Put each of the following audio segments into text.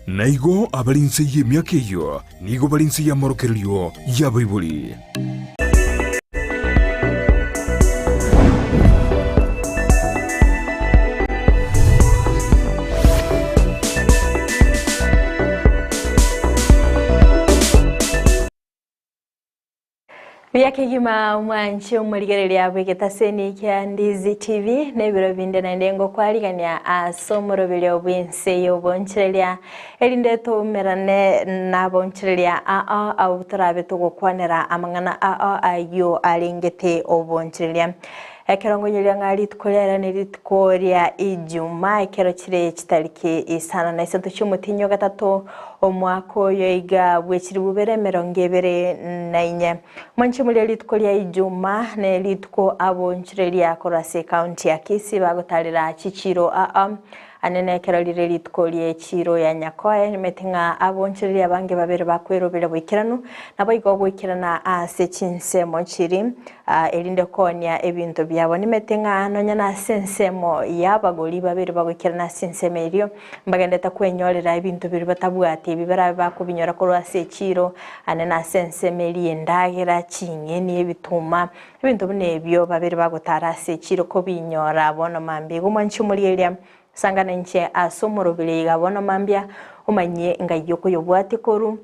Na igo abare inse y'emiaka eyio nigo bare inse y'amorokererio y'abaibori. Buya kegima omwanche omorigereria bw'egetaseni kia Ndizi TV na ebiro binde naende ngokwarigania ase omoroberio bw'ense y'obonchereria erinde toumerane nabonchereria ao abwo torabe togokwanera amang'ana ao ayio arengete obonchereria. Ekero ngonyeria ng'a rituko riaye nerituko ria Ijumaa, ekero chire chitariki isano na isato chi'omotienyi o gatato, omwaka oyo iga bwe chilifu bibere emerongo ebere na inye. Mwanche moria rituko ria Ijumaa ne rituko abonchoreria korwa ase ekaunti ya Kisii bagotarera chichiro aa Ane nekero rire rituko ri'echiiro ya Nyakoe, nimanyete ng'a abonchoreria abange babere bakwerobera boikeranu, naboigo goikerana ase chinsemo chiri, erinde koonia ebinto biabo. Nimanyete ng'a nonya nase ensemo y'abagori babere bagoikerana ase ensemo erio, mbagenderete kwenyorera ebinto biria batabwati, ebi barabe bakobinyora korwa ase echiiro, ane nase ensemo eria y'endagera, ching'eni, ebituma, Ebinto buna ebio babere bagotara ase echiiro kobinyora bono mambia. Igo mwanche omorieria, sangana inche ase omorobiri iga bono mambia, omanyie ng'ai okoyobwatia korwa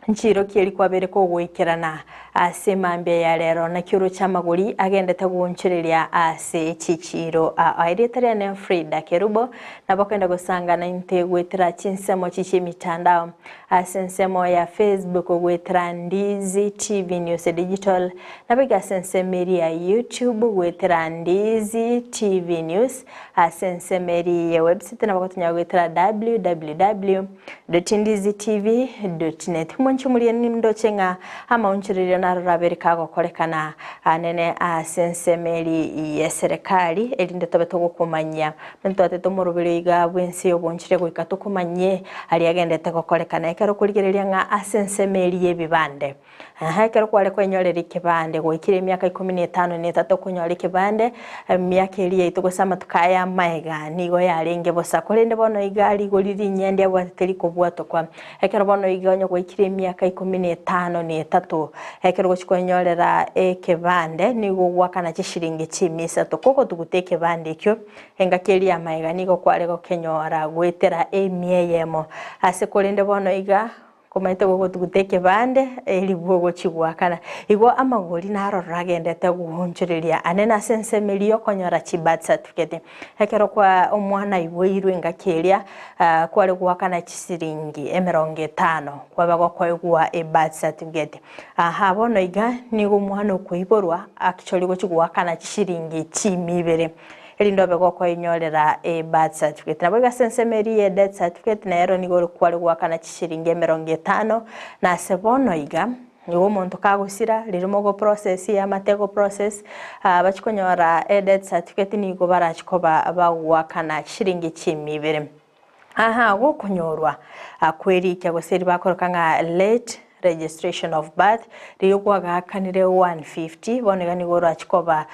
nchiiro ki eri kwabere kogoikerana ase mambia ya rero. Naki oroche amagori agendete goonchoreria ase chichiiro aa. Erieta riane Frida Kerubo, nabo okogenda gosangana inte goetera chinsemo chi chi'emitandao. Ase ensemo ya Facebook goetera Ndizi TV News Digital, naboigo ase ensemo eria ya YouTube goetera Ndizi TV News, ase ensemo eria ya website nabo gotonyora goetera www.ndizitv.net. Mwanche morie nindoche ng'a amaonchorerio naroro abere kagokorekana anene ase ensemo eria y'eserekari erinde tobe togokomanyia Ntwatete omoroberio iga bw'ense y'obonchire goika tokomanyie aria agendete gokorekana ekero okorigereria ng'a ase ensemo eria y'ebibande. Aha, ekero kware kwenyorera ekebande goikire emiaka ikomi na etano na etato okonyora ekebande, emiaka eria yaito gose amatuko aya amaega nigo yarenge bosa. Korende bono iga rigori rinyia ndiabwatete rikobwatokwa. Ekero bono iga onye gwaikire emiaka ikomi na etano na etato, ekero ogochia kwenyorera ekebande, nigo ogoakana chishiringi chimia isato. Kogotuguta ekebande ekio, engaki eria y'amaega nigo kware gokenyora goetera emia eyemo. Ase korende bono iga, komanyete gogotuguta ekebande, eribwo ogochia goakana. Igo amagori naroro agendete goonchoreria anene ase ensemo eria yokonyora chibirth certificate. Ekero kwa omwana aiboirwe engaki eria, kware goakana chisiringi emerongo etano, kwaba gokoegwa ebirth certificate. Aha bono iga nigo omwana okoiborwa actually gochia goakana chishiringi chimia ibere, erinde obe gokoenyorera ebirth certificate. Nabo igo ase ensemo eria ye death certificate nero nigo ore kware goakana chishiringi emerongo etano, na ase bono iga. Nigo omonto kagosira, riria mogo process eamate ego process, bachia konyora e death certificate nigo barachie koba bagoakana chishiringi chimia ibere. Aha gokonyorwa kwerikia gose eri bakoroka ng'a late registration of birth, riria kwagakanire 150 bono iga nigo orachie koba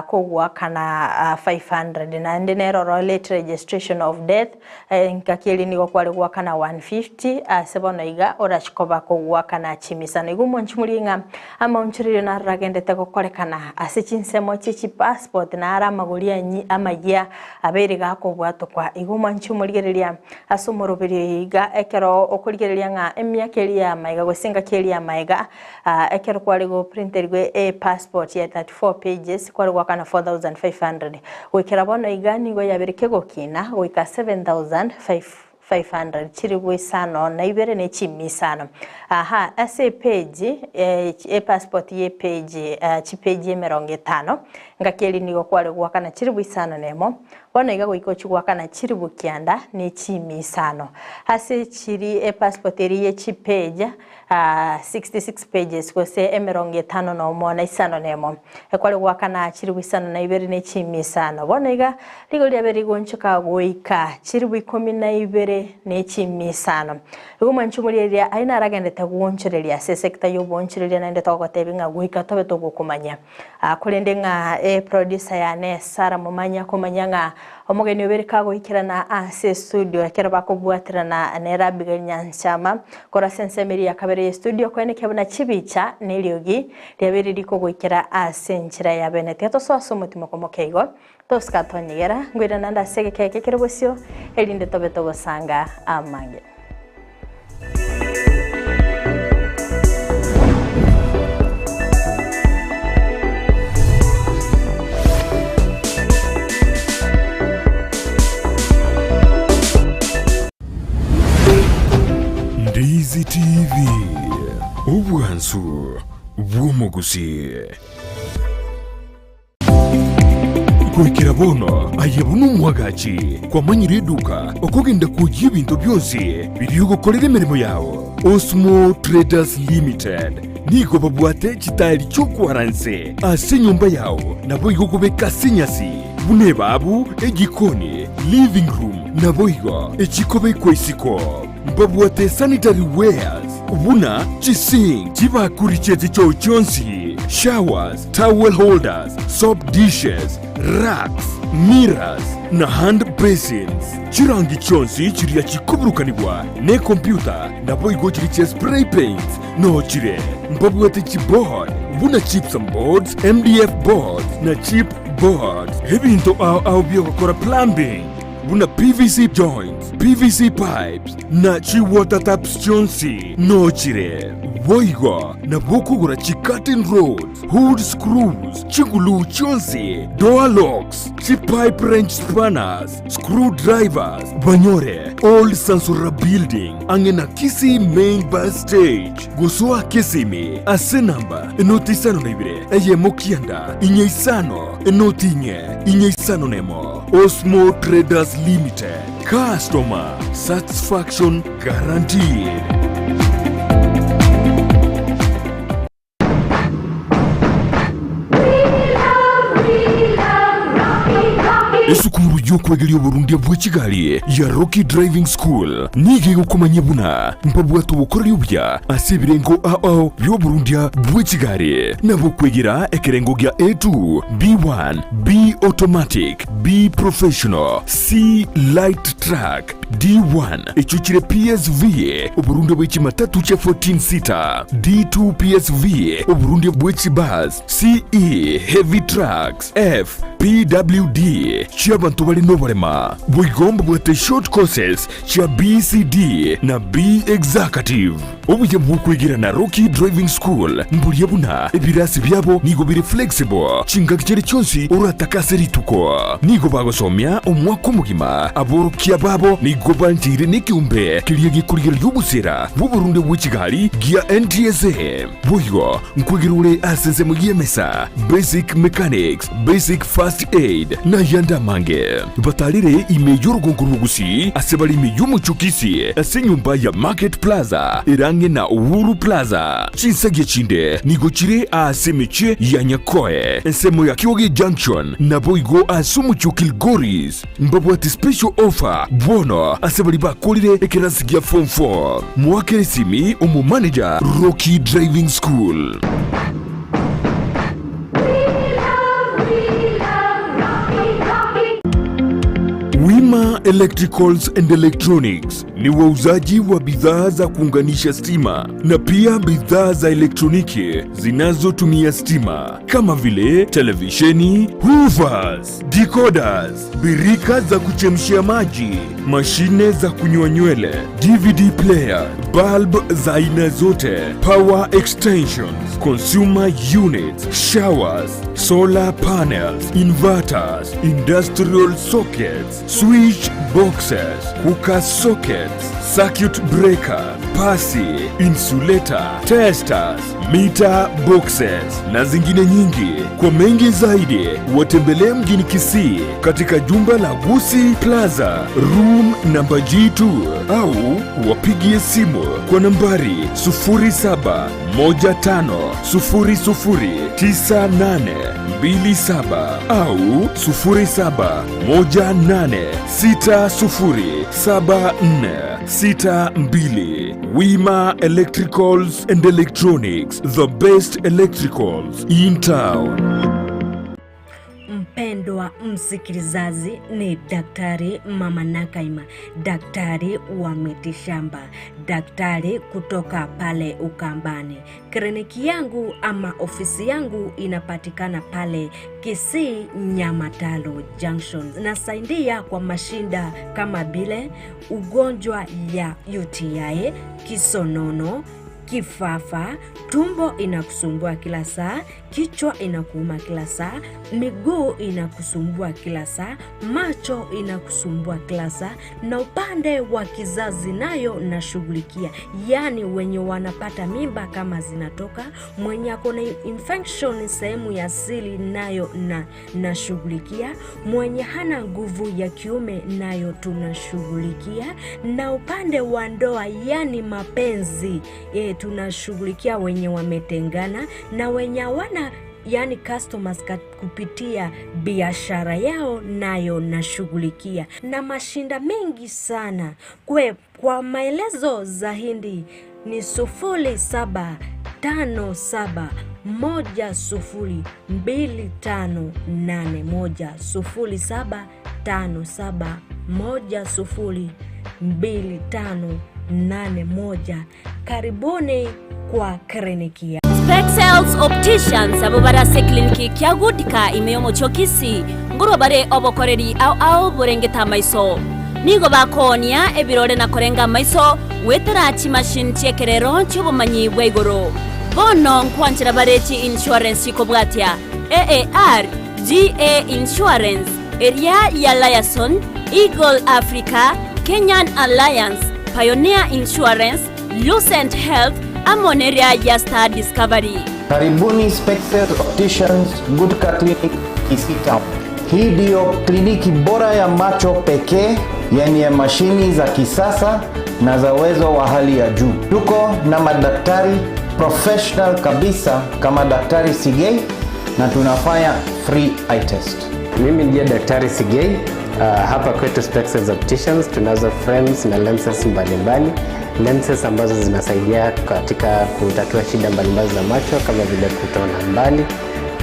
kogoakana 500 naende nero oro late registration of death Engaki eria nigo kware goakana 150, ase bono iga orachie koba kogoakana chimisano. Igo omonchi morie ng'a amaonchorerio naro agendete gokorekana ase chinsemo chie chipassport naro amagori anyi amayia abeire gakobwatokwa. Igo omwanchi omorigereria ase omoroberio oyo iga ekero okorigereria ng'a emiaka eria ya amaiga gose engaki eria ya amaiga ekero kware goprinterigwa epassport ya 34 pages kware goakana 4500. Goikera bono iga nigo yabeire kegokina goika 7500 chilifu isano na ibere ne chimia isano. Aha ase epeji epassport ye epeji chipeji emerongo etano ngaki eria nigo kware goakana chilifu isano na emo bono iga goika ochie goakana chilifu kianda ne chimia isano. Ase chiri epassport eria ye chipeji 66 pages gose emerongo etano nomo na isano nemo, ekware goakana chilifu isano na ibere ne chimia isano. Bono iga rigo riabe rigonchoka goika chilifu ikomi na ibere ne chimia isano. Igo mwanche omorieria aye naragendete goonchoreria ase esector y'oboonchoreria naende togotebia ng'a goika tobe togokomanya. Korende ng'a eproducer yane Sarah Momanya komanya ng'a. Omogeni obere kagoikerana ase estudio ekero bakobwaterana nere Abigail Nyanchama korwa ase ensemo eria ya kabere y'estudio koenekia buna chibicha na eriogi riabeire rikogoikera ase enchera ya bene. Tiga tosoe ase omotimoko moke igo tosika tonyegera ngoira naende ase egeka eke kere bosio erinde tobe togosanga amange. Ndizi TV, obwansu bw'omogusii. Goikera bono aye buna omwagachi kwamanyire eduka okogenda kwoyia ebinto bionsi biria ogokorera emeremo yao. Osmo Traders Limited nigo babwate chitaeri chi'okwara nse ase enyomba yao naboigo kobeka ase enyasi buna ebabu, ejikoni, living room naboigo echikobekwa isiko. Mbabwate sanitary wares buna chisink, chibakuri chiechichoo chionsi, showers, towel holders, soap dishes, racks, mirrors, na hand basins. Chirangi chionsi chiria chikoburukanigwa nekompyuta naboigo chiria chia spray paints noo chire. Mbabwate chiboard buna gypsum boards, MDF boards na chip boards. Ebinto ao ao biogokora plumbing buna PVC joints, PVC pipes, na chi-water taps chionsi nochire. Boigo nabwo okogora chi-curtain rods, hood screws, chiguluu chionsi, door locks, chi-pipe wrench spanners, screw drivers, banyore Old Sansora Building ang'e na Kisii Main Bus Stage. Gosoa Kisimi ase namba enoti 52 eyemo kianda inye isano enoti inye inye isano nemo. Osmo Traders Limited, customer satisfaction guaranteed. Esukuru y'okwegeria oborundia bwe chigari ya Rocky Driving School nigo egokomanyia buna mbabwate obokoreri obuya ase ebirengo ao ao bi'oborundia bwe chigari nabo okwegera ekerengo gia A2, B1, B Automatic, B Professional, C Light Truck, D1 echio chire PSV, oborundia bwe chimatatu chia 14 seater, D2 PSV, oborundia bwe chibus, CE Heavy Trucks, F PWD chi'abanto bare noborema. Boigo mbabwate short courses chia BCD na B Executive. Obuya bw'okwegera na Rocky Driving School mboria buna ebirasi biabo nigo bire flexible chingaki chiria chionsi oratake ase rituko. Nigo bagosomia omwaka omogima. Aborokia babo nigo bancheire nekeombe keria gekorigereria obosera bw'oborunde bwe chigari gia NTSA. Boigo nkwegera ore ase ensemo y'emesa, basic mechanics, basic first aid, na ayande amange. Batarire ime y'orogongo rw'Ogusii ase bare ime y'omochie o Kisii ase enyomba ya Market Plaza ere ang'e na Uhuru Plaza. Chinsagia chinde nigo chire aase emechie ya Nyakoe, ensemo ya Kioge Junction, naboigo ase omochie o Kilgoris. Mbabwate special offer bono ase baria bakorire ekerasi gia form 4. Moakere esimi omomanager Rocky Driving School. Wima Electricals and Electronics ni wauzaji wa bidhaa za kuunganisha stima na pia bidhaa za elektroniki zinazotumia stima kama vile televisheni, hoovers, decoders, birika za kuchemshia maji, mashine za kunyoa nywele, DVD player, bulb za aina zote, power extensions, consumer units, showers, solar panels, inverters, industrial sockets, switch boxes, cooker sockets, circuit breaker, pasi, insulator, testers, meter boxes na zingine nyingi. Kwa mengi zaidi watembelee mjini Kisii katika jumba la Gusii Plaza room namba G2 au wapigie simu kwa nambari 0715009827 au 0718607462. Wima Electricals and Electronics, the best electricals in town. Mpendwa. Mwanchwa msikilizazi ni Daktari Mama Nakaima, daktari wa mitishamba, daktari kutoka pale Ukambani. Kliniki yangu ama ofisi yangu inapatikana pale Kisii Nyamataro Junction. Nasaidia kwa mashinda kama vile ugonjwa ya UTI, kisonono, kifafa, tumbo inakusumbua kila saa, kichwa inakuuma kila saa, miguu inakusumbua kila saa, macho inakusumbua kila saa, na upande wa kizazi nayo nashughulikia, yaani wenye wanapata mimba kama zinatoka, mwenye ako na infection sehemu ya siri nayo na nashughulikia, mwenye hana nguvu ya kiume nayo tunashughulikia, na upande wa ndoa yani mapenzi tunashughulikia wenye wametengana na wenye hawana yani customers kupitia biashara yao nayo nashughulikia, na mashinda mengi sana. Kwa maelezo zaidi ni 0757102581, 0757102581. Karibuni kwa kliniki ya Spexels Opticians abwo bare ase ekliniki kia Goodka ime y'omochie o Kisii, nkorwa bare obokoreri ao ao borengete amaiso. Nigo bakoonia ebirore na korenga amaiso goetera chimachine chi'ekerero chi'obomanyi bwa igoro. Bono nkwanchera bare chi insurance chikobwatia AAR, GA Insurance, eria ya Liaison, Eagle Africa, Kenyan Alliance, Pioneer Insurance, Lucent Health, amo neria ya Star Discovery. Karibuni Spexel Opticians Gutka Clinic Kisii Town. Hii ndiyo kliniki bora ya macho pekee yenye mashini za kisasa na za uwezo wa hali ya juu. Tuko na madaktari professional kabisa kama Daktari Sigei na tunafanya free eye test. Mimi ndiye Daktari Sigei. Hapa kwetu Spexels Opticians tunazo frames na lenses mbalimbali, lenses ambazo zinasaidia katika kutatua shida mbalimbali za macho kama vile kutoona mbali,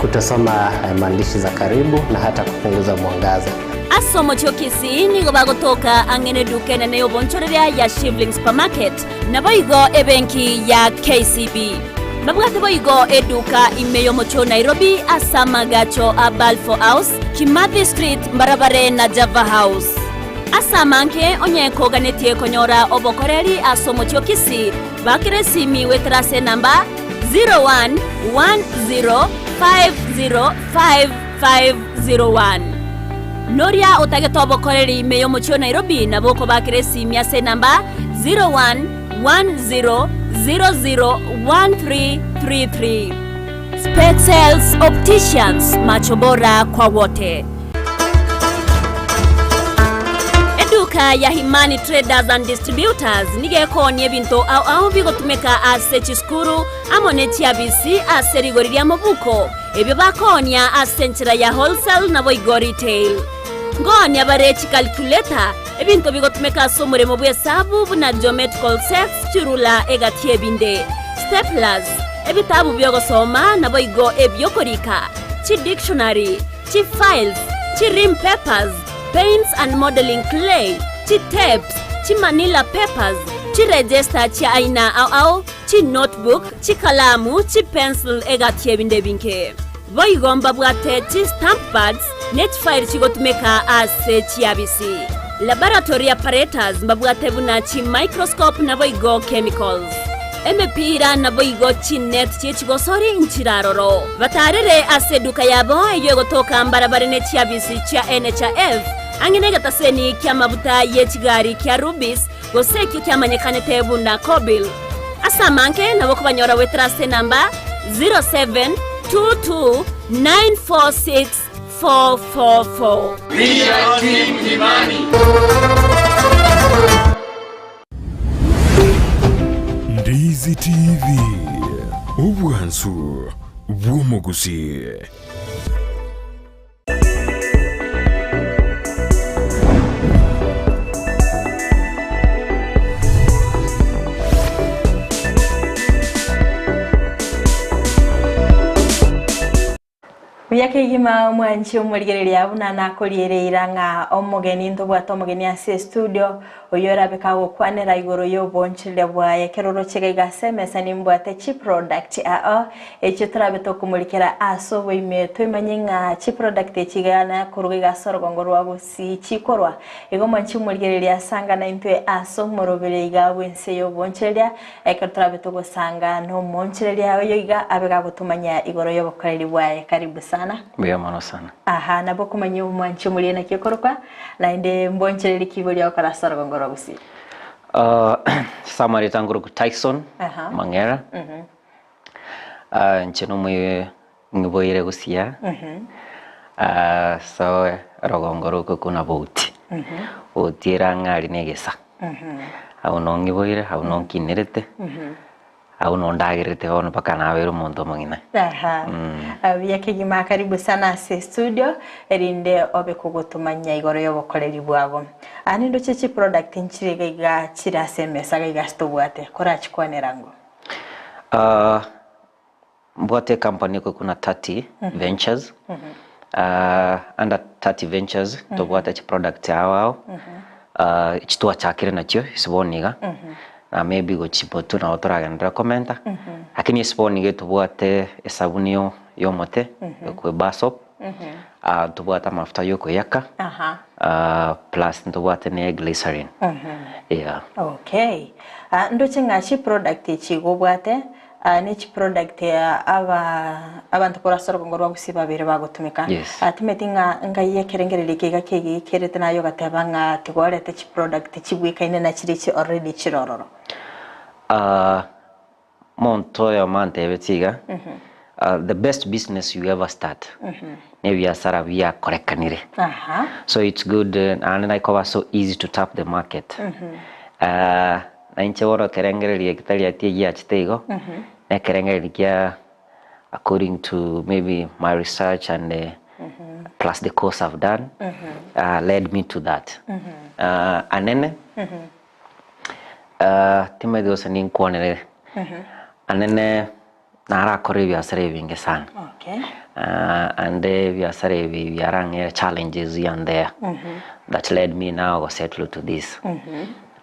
kutosoma maandishi za karibu na hata kupunguza mwangaza. Ase omochie o Kisii nigo bagotoka ang'e neduka enene y'obonchoreria ya Shivling Supermarket, naboigo ebenki ya KCB. Babwate boigo eduka ime y'omochie o Nairobi ase amagacho a Balfour House, Kimathi Street mbarabare na Java House. Ase amange onye koganetie konyora obokoreri ase omochie o Kisii, bakera esimi goetera ase enamba 0110505501. Noria otagete obokoreri ime y'omochie o Nairobi nabo okobakera esimi ase enamba 0110001333. Spexels Opticians, macho bora kwa wote. Eduka ya Himani Traders and Distributors nigo ekoonia ebinto ao ao bigotumeka ase chisukuru amo ne chiabisi ase rigori ria mobuko, ebio bakoonia ase enchera ya wholesale naboigo retail. Nkoonia bare chicalculator, ebinto bigotumeka ase omoremo bw'esabu buna geometrical sets, chirula egati y'ebinde, staplers, ebitabu bi'ogosoma naboigo ebi'okorika, chidictionary, chifiles, chirim papers, paints and modelling clay, chitapes, chimanila papers, chiregister chia aina ao ao, chinotebook, chikalamu, chipencil egati y'ebinde ebinge. Boigo mbabwate chi stamp pads ne chifairi chigotumeka ase chiabisi. Laboratory apparatus mbabwate buna chi microscope naboigo chemicals. Emepira naboigo chi net chie chigosori nchire aroro. Batarere ase eduka yabo eyio egotoka mbarabare ne chiabisi chia NHIF ang'e negetaseni ki'amabuta ye chigari kia Rubis gose ekio kiamanyekanete buna Kobil. Ase amange nabo okobanyora goetera ase enamba 0722946444. We are Team Imani. Ndizi TV, obwansu bw'omogusi. Buya kegima omwanchi omorigereria buna nakoriere eira ng'a omogeni ntobwate omogeni ase estudio oyio orabe kagokwanera igoro y'obonchoreria bwaye ekero oroche iga iga ase emesa nimbwate chiproduct ao echio torabe tokomorikera ase oboime toimanye ng'a chiproduct echi iga nakoruga iga ase orogongo rwa Gusii chikorwa. Igo omwanchi omorigereria asanga naintwe ase omorobere iga bw'ense y'obonchoreria Ekero torabe togosanga nomoonchoreria oyo iga abe gagotomanya igoro y'obokoreri bwaye. Karibu sana. Mbuya mono sana. Aha, nabo okomanya omwanchi omoria naki okorokwa, naende mbonchorerie ki boria ogokora ase orogongo rwa Gusii? Uh, Summary tangoroku Tyson Aha. Mang'era. Uh, inche nomwe ng'iboire Gusii. Uh, so orogongo rokwe kuna Bouti. Bouti ere ang'e aria na egesa. Abwo noo ng'iboire, abwo noo nkinerete, abwo noo ndagerete bono mpaka nabeire omonto omong'ina. Aha. Buya kegima karibu sana ase studio erinde obe kogotomanya igoro y'obokoreri bwago. Ah, nindoche chiproduct nchire iga iga chire ase emesa iga iga ase tobwate, korachikwanera ng'o? Ah, Mbwate ecompany ekwe na Tati Ventures. Under Tati Ventures tobwate chiproduct ao ao echi twachakire nachio ase bono iga na maybe gochia motwe nabo toragenderere komenta lakini ase bono iga etobwate esabuni ya omote ekwe bar soap, ntobwate amafuta ya okoeyaka plus ntobwate ne glycerin yeah. Okay, ndoche ng'a chiproduct echi iga obwate Aya ne chiproduct aba abanto korwa ase orogongo rwa Gusii babeire bagotumeka. Yes. Timeti ng'a ngai ekerengererio eke iga kegikerete naye ogateba ng'a tiga orete chiproduct chibwekaine na chiria chi already chire ororo. Ah, monto oyomo antebetie iga, ah, the best business you ever start, ne ebiasara biakorekanire. Aha. So it's good naende naikoba so easy to tap the market. Ah, Na inche bono ekerengererio eke tari ati egiachete igo, na ekerengererio kia according to maybe my research and plus the course I've done led me to that. Anene, timanyeti gose ninkwanere, anene narakore ebiasara ebinge sana. Okay. And ebiasara ebi biarang'eire challenges here and there that led me now go settle to this.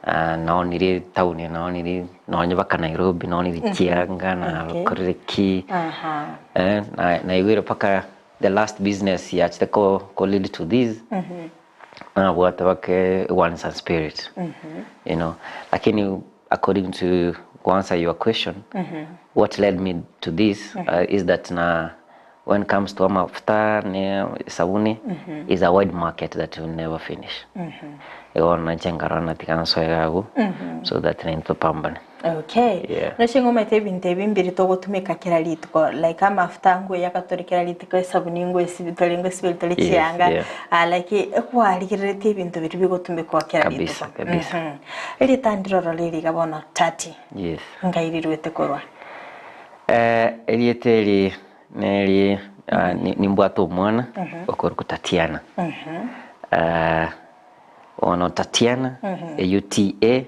Naonire etown naonire nonye mpaka Nairobi naonire chianga nakorire ki Aha. na naigwire mpaka the last business yachete ko ko lead to this nabwate mpaka wines and spirit you know lakini According to go answer your question what led me to this is that na when comes to amafuta ne esabuni is a wide market that will never finish igo bono nainche nkarora natiga nsoe iga abwo so that naintwe topambane. Okay. Yeah. Noche ng'omanyete ebinto ebi mbiri togotumeka kera rituko like amafuta nkoeyaka tore kera rituko esabuni ngoesibi tore ngosiberi tore Yes, chianga yeah. ah, like ekwarigereretie ebinto biria bigotumekwa kera Kabisa, rituko. kabisa. Mhm. Erieta ndiroro riri iga bono Tati. Yes. Ngai riruete korwa. Eh, erieta eri neri ah, ni- nimbwate omwana okorokwa Tatiana. Eh, bono Tatiana, eyio TA,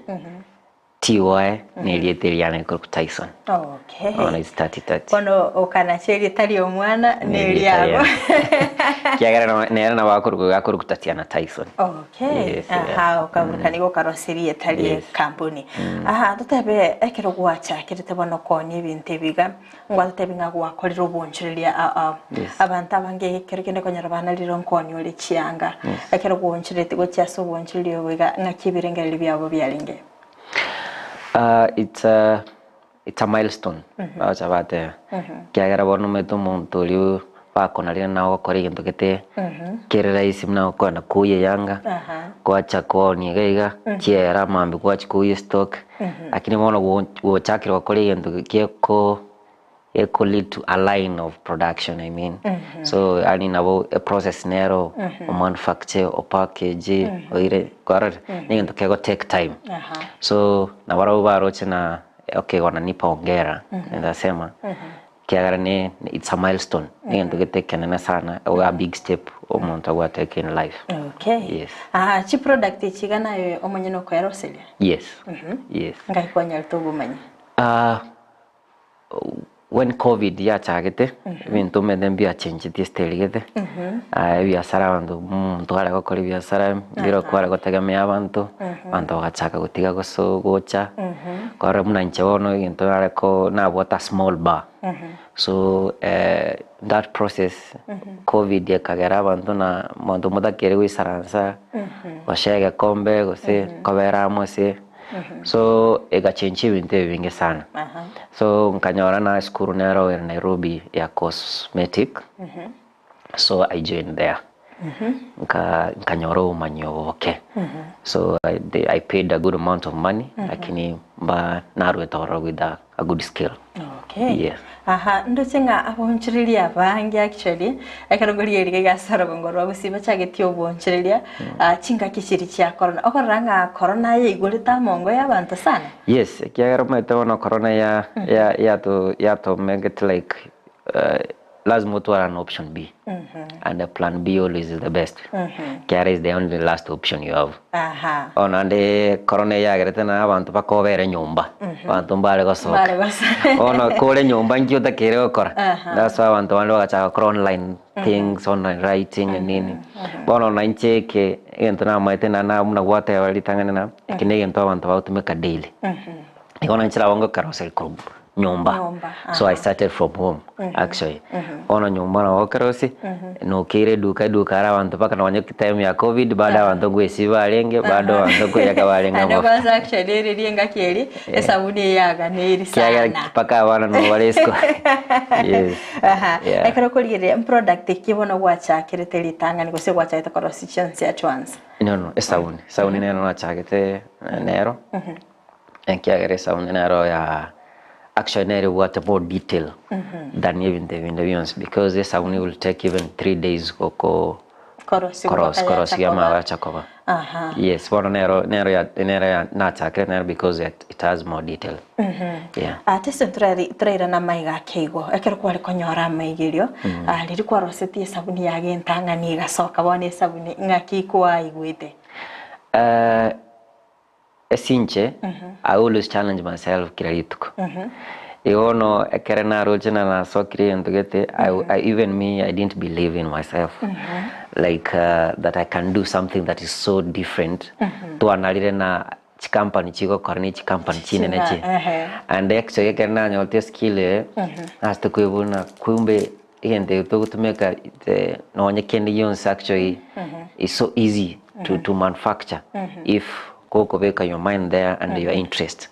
TY nerieta eriane rikorokwa Tyson. Okay. Bono it's Tati Tati. Bono okanacha erieta ria omwana Nerieta neriago. riane. Kiagera no- nere nabo akorokwa iga akorokwa Tatiana Tyson. Okay. Yes, yeah. Aha, okaburukania igo okarosia erieta rie Yes. kampuni. Aha, totebe ekero gwachakerete bono koonia ebinto ebi iga, ngwatotebi ng'a gwakorire obonchoreria ao ao. Yes. Abanto abange ekero kende okonyora banarire nkoonia ore chianga. Yes. Ekero gwaonchoreti gochia ase obonchoreria obo iga, ng'aki ebirengererio biabo biarenge? Ah, it's a, it's a milestone bagocha bateba ekiagera bono omanyete omonto oria bakonarire naye ogokora egento gete kere rahisi buna okogenda koyia eyanga, gwacha koonia iga iga, chiera mambia gwachia koyia estock, lakini bono gochakire gokora egento geko geko lead to a line of production I mean so yaani nabo eprocess nero omanufacture, opackage, oire kwarorire negento kego take time. So nabarabwo baroche na okay wananipa hongera naeza sema ekiagera ne it's a milestone negento gete ekenene sana a big step omonto abwate in life. Okay. Yes. Aha, chiproduct echi iga naye omonyene okoeroseria? Yes, yes. Ngai kwanyarete obomanye? Ah. When covid yachagete, ebinto omanyete mbiachengetie esteri gete, ebiasara abanto omonto are gokora ebiasara mbire kware gotegemea abanto, abanto bagachaka gotiga goso gocha, kwarora buna inche bono egento nare ko nabwate a small bar, so that process covid ekagera abanto na monto motakeire goisaransa, gose egekombe gose kobera amo ase. So egachenchia ebinto ebinge sana. So nkanyora na esukuru nero ere Nairobi ya cosmetic, so I joined there. Nka nkanyora obomanyi obo boke. So I they I paid a good amount of money lakini mba naruete ororo with a a good skill. Okay. Yes. Aha, ndoche ng'a abonchoreria abange actually, ekero nkorigereria iga ase orogongo rwa Gusii bachagetie obonchoreria, ah, chingaki chiria chia corona. Okorora ng'a corona yaigorete amongo ya abanto sana. Yes, ekiagera omanyete bono corona ya ya yato yatomegete like lazima otware an option B and a plan B always is the best ekiagera is the only last option you have. Aha. Bono naende corona eyagerete na abanto bakobera nyomba, abanto mbare gosoka. Mbare gosoka. Bono kore nyomba nki otakeire gokora? Aha. That's why abanto bande bagachaka gokora online things, online writing and nini. Bono na inche eke egento namaete na na buna gwateba ritang'ani na, eke na egento abanto bagotumeka daily. Igo na inche nabo ngokeroseria korwa nyomba. Nyomba, So I started from home actually. Bono nyomba nabo okerosia, nokeire eduka, eduka are abanto mpaka nonye time ya covid bado abanto nkoesiba barenge, bado abanto nkoiyaka barenge Naende amafuta. kwanza actually ereri engaki eri, esabuni eye yaganeiri Kiagera sana. mpaka abana nabo bare isiko. Yes. Aha. Yeah. Ekero okorigereria product ki bono gwachakerete ritang'ani gose gwachagete korosia chionsi at once? No no, esabuni, esabuni nero nachagete nero. Ekiagera esauni nero ya actually nere ebwate more detail than ebinto ebinde bionsi because esauni will take even 3 days goko Korosigwa koros mpaka yacha korosia koba. amache acha koba. Aha. Yes, bono nero nero ya nero ya nachakire nero because it, it has more detail. Yeah. Ate ase torari torairana amaiga ake igo, ekero kware konyora amaigerio, ah, riria kwarosetie esabuni yago entang'ani egasoka bono esabuni ng'aki kwaigwete? Ase inche, I always challenge myself kera rituko. Igo bono ekere naroche na nasokire egento gete, I, I, even me I didn't believe in myself like that I can do something that is so different. Twanarire na chikampani chigokora ne chikampani chinene chi. And actually ekere nanyorete eskill eye, nase tokoigwa buna kumbe egento eke togotumeka nonye kende gionsi actually is so easy to, to manufacture if gokobeka your mind there and your interest.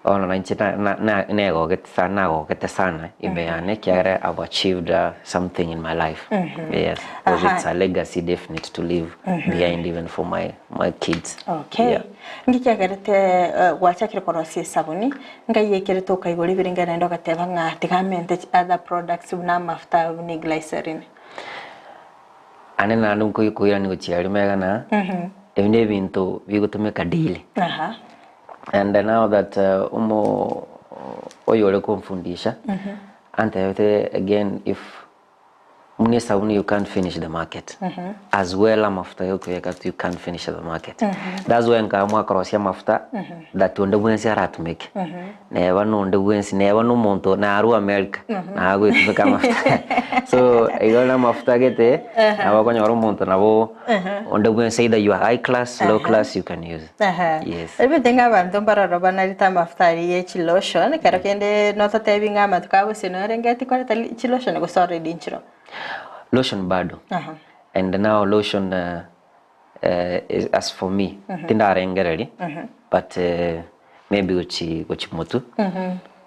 Bono na inche na- na- na- negogete sana nagogete sana ime yane ekiagera I've achieved something in my life. Yes, because it's a legacy definite to leave behind even for my, my kids. Okay. Yeah. Nki kiagerete eh, gwachakire korosia esabuni, ngai ekerete okaigora ebirengererio naende ogateba ng'a tiga amente other products buna amafuta buna eglycerin. Ande naende nkoikoirania gochia aria magega na ebi na ebinto bigotumeka daily. Aha. And now that omo oyore komfundisha antebete again if Buna esabuni you can't finish the market as well amafuta yokoyeka you can't finish the market that's why nkaamua korosia amafuta that onde bwensi aratumeke neba nonde bwensi neba na omonto narwa America nagoetumeka amafuta so igo na amafuta gete nabo okonyora omonto nabo onde bwensi either you are high class low class you can use yes. Ebinto ng'a abanto mbaroro banarete amafuta aria ye chilotion, ekero kende nototebi ng'a amatuko aya gose norengeti koreta chilotion gose already nchiro? Lotion bado Aha. and now lotion is as for me tindarengereria but maybe gochi gochi motwe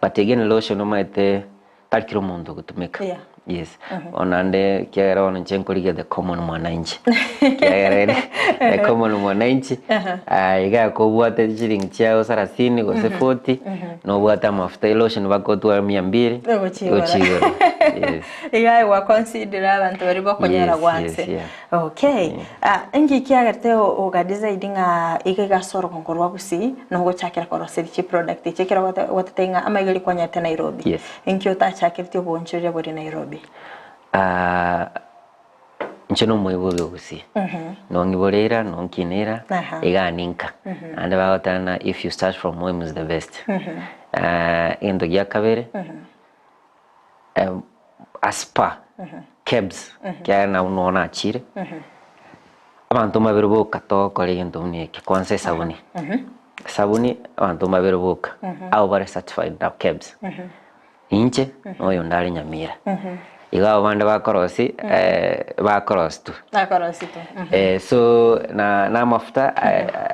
but again lotion omanyete Tari kera omonto ogotumeka. Yeah. Yes. Bono naende ekiagera bono inche nkorigia the common mwananchi. Ekiagera ere the common mwananchi, ah, iga kobwate chiringi chiago sarasini gose forty, nobwate amafuta elotion bagotwara mia mbiri, Ogochigora. ogochigora. Yes. Iga aye gwaconsider abanto baria bakonyora Yes, gwanse. yes, yeah. Okay. Ah, inki kiagerete ogadecide ng'a iga iga ase orogongo rwa Gusii nogochakera koroseria chiproduct echi ekero gwatete ng'a amaiga aria kwanyarete Nairobi. Yes. Inki otachakeretie oboonchoreria boria Nairobi? Ah, inche nomoibobi o Gusii. Nong'ibore ira, nonkine ira, Aha. iga ninka. Naende bagoteba ng'a if you start from home is the best. Ah, egento gia kabere. As per Kebs, ekiagera nabwo noo nachire, abanto mbabere boka togokora egento buna eke, kwanza esabuni, esabuni abanto mbabere boka, abwo bare certified na Kebs, inche na oyonde are Nyamira. Igo abwo bande bakorosia bakorosia tu. Bakorosia tu. So na na amafuta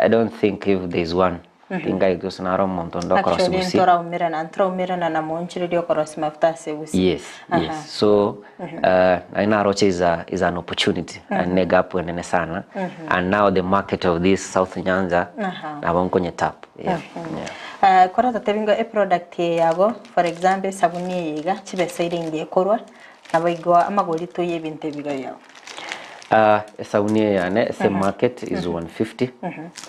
I don't think if there is one. Tingaigwa gose naro omonto onde okorosia Actually gusii. ntoraumerana ntoraumerana na moonchoreria okorosia mafuta ase gusii. Yes, yes. So nari naroche is a, is an opportunity and ne gap enene sana and now the market of this South Nyanza nabo nkonye tap. Yeah, yeah. Kore totebi ng'a eproduct eye yabo for example esabuni eye iga chibesa ere inga ekorwa nabo igo amagori toiyo ebinto ebi iga biabo. Esabuni eye yane ase market is 150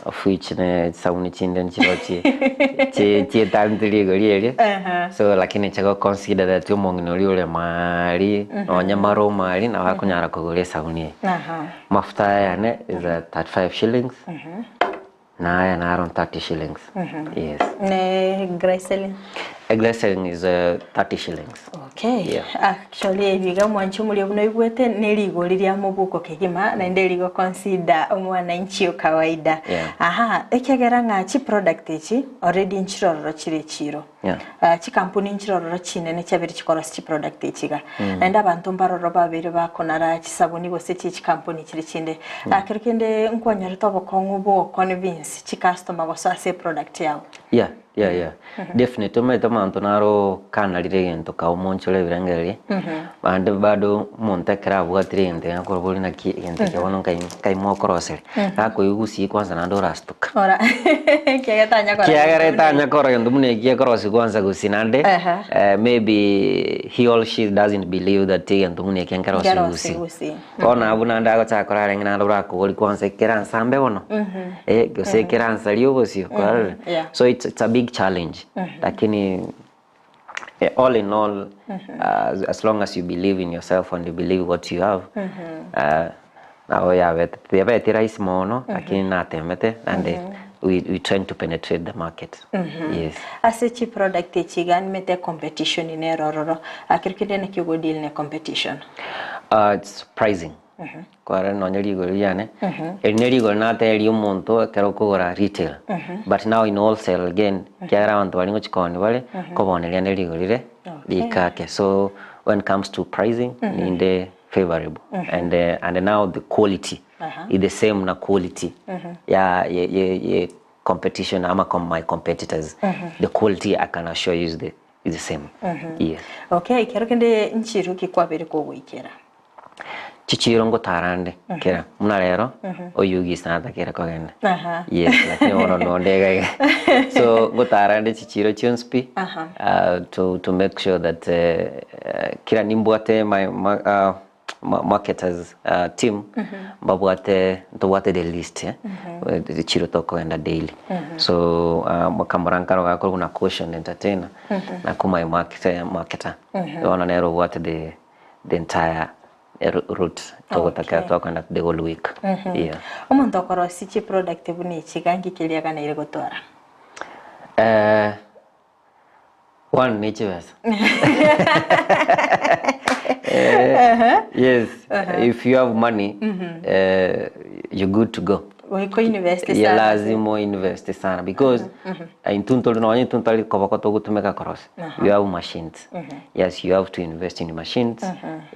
of which ne chisabuni chinde nchiro chi chi chietante rigori erio so lakini inche go consider that omong'ina oria ore maari nonye mare omari nabo akonyara kogora esabuni eye. Mafuta aya yane is 35 shillings. Na aya naro 30 shillings. Yes. Ne glycerin. A glycerin is 30 shillings. Okay. Yeah. Actually ebiga omwanchi omoria buna oigwete ne rigori ria mobuko kegima naende rigo consider omwananchi o kawaida. Yeah. Aha, ekiagera ng'a chi product echi already nchirororo chire echiro. Yeah. Ah, chikampuni nchirororo chinene chiabere chikorosia chi product echi iga. Naende abanto mbaroro babeire bakonara chisabuni gose chie chikampuni chire chinde. Ah, kero kende nkwanyorete obokong'u bwa oconvince chicustomer gosoa ase eproduct yao. Yeah, yeah, yeah. Definitely omanyete omonto naro kanarire egento kaomonchore ebirengererio, naende bado omonto ekero abwatire egento iga akoboria naki egento eke bono nkai nkai mokoroseria, gakoigwa kwanza naende orastuka. Ora ekiagera tanya korora Kiagera gento buna etanya korora gento buna eki gekorosia kwanza gusii naende Ehe. maybe he or she doesn't believe that egento buna eke nkerosie Nkerosie gusii. gusii. Bono abwo naende agochaka korara renge naende orakogori kwanza ekera nsambe bono eh gose ekera nsarie obosio kwarorire. Yeah. So it's it's a big challenge lakini all in all as long as you believe in yourself and you believe what you have nabo yabete yabete rahisi mono lakini natemete naende we we trying to penetrate the market yes. Ase chiproduct echi iga nimete ecompetition nere ororo, kero kende naki ogodeal ne competition? It's pricing kwarora nonye rigori riane eri ne rigori nateberia omonto ekero okogora retail but now in wholesale again ekiagera abanto baria ngochia koonia bare nkobaoneria rinde rigori rire rikake so when comes to pricing ninde favourable and and now the quality is the same na quality ya ye ye ye competition ama my competitors the quality I can assure you is the is the same yes. Okay, ekero kende nchiroki ki kwabeire kogoikera? Chichiro ngotara nde kera buna rero oyugise natakire kogenda Aha. yes lakini bono nonde iga iga so ngotara nde chichiro chionsi pi Aha. to, to make sure that kera nimbwate my, my marketers team mbabwate ntobwate the list eh chichiro tokogenda daily so kamora nkaro gakorwa buna caution entertainer nakwo my marketer, marketer bono nere obwate the the entire route togotaka Okay. twakogenda the whole week yeah. Omonto okorosia chiproduct buna echi iga nki keria aganeire gotwara? Eh, one ne chibesa Eh, yes if you have money eh, you're good to go Goika oinvest Yeah, sana. lazima oinvest sana because intwe ntore nonye intwe ntari koboko togotumeka korosia you have machines yes you have to invest in machines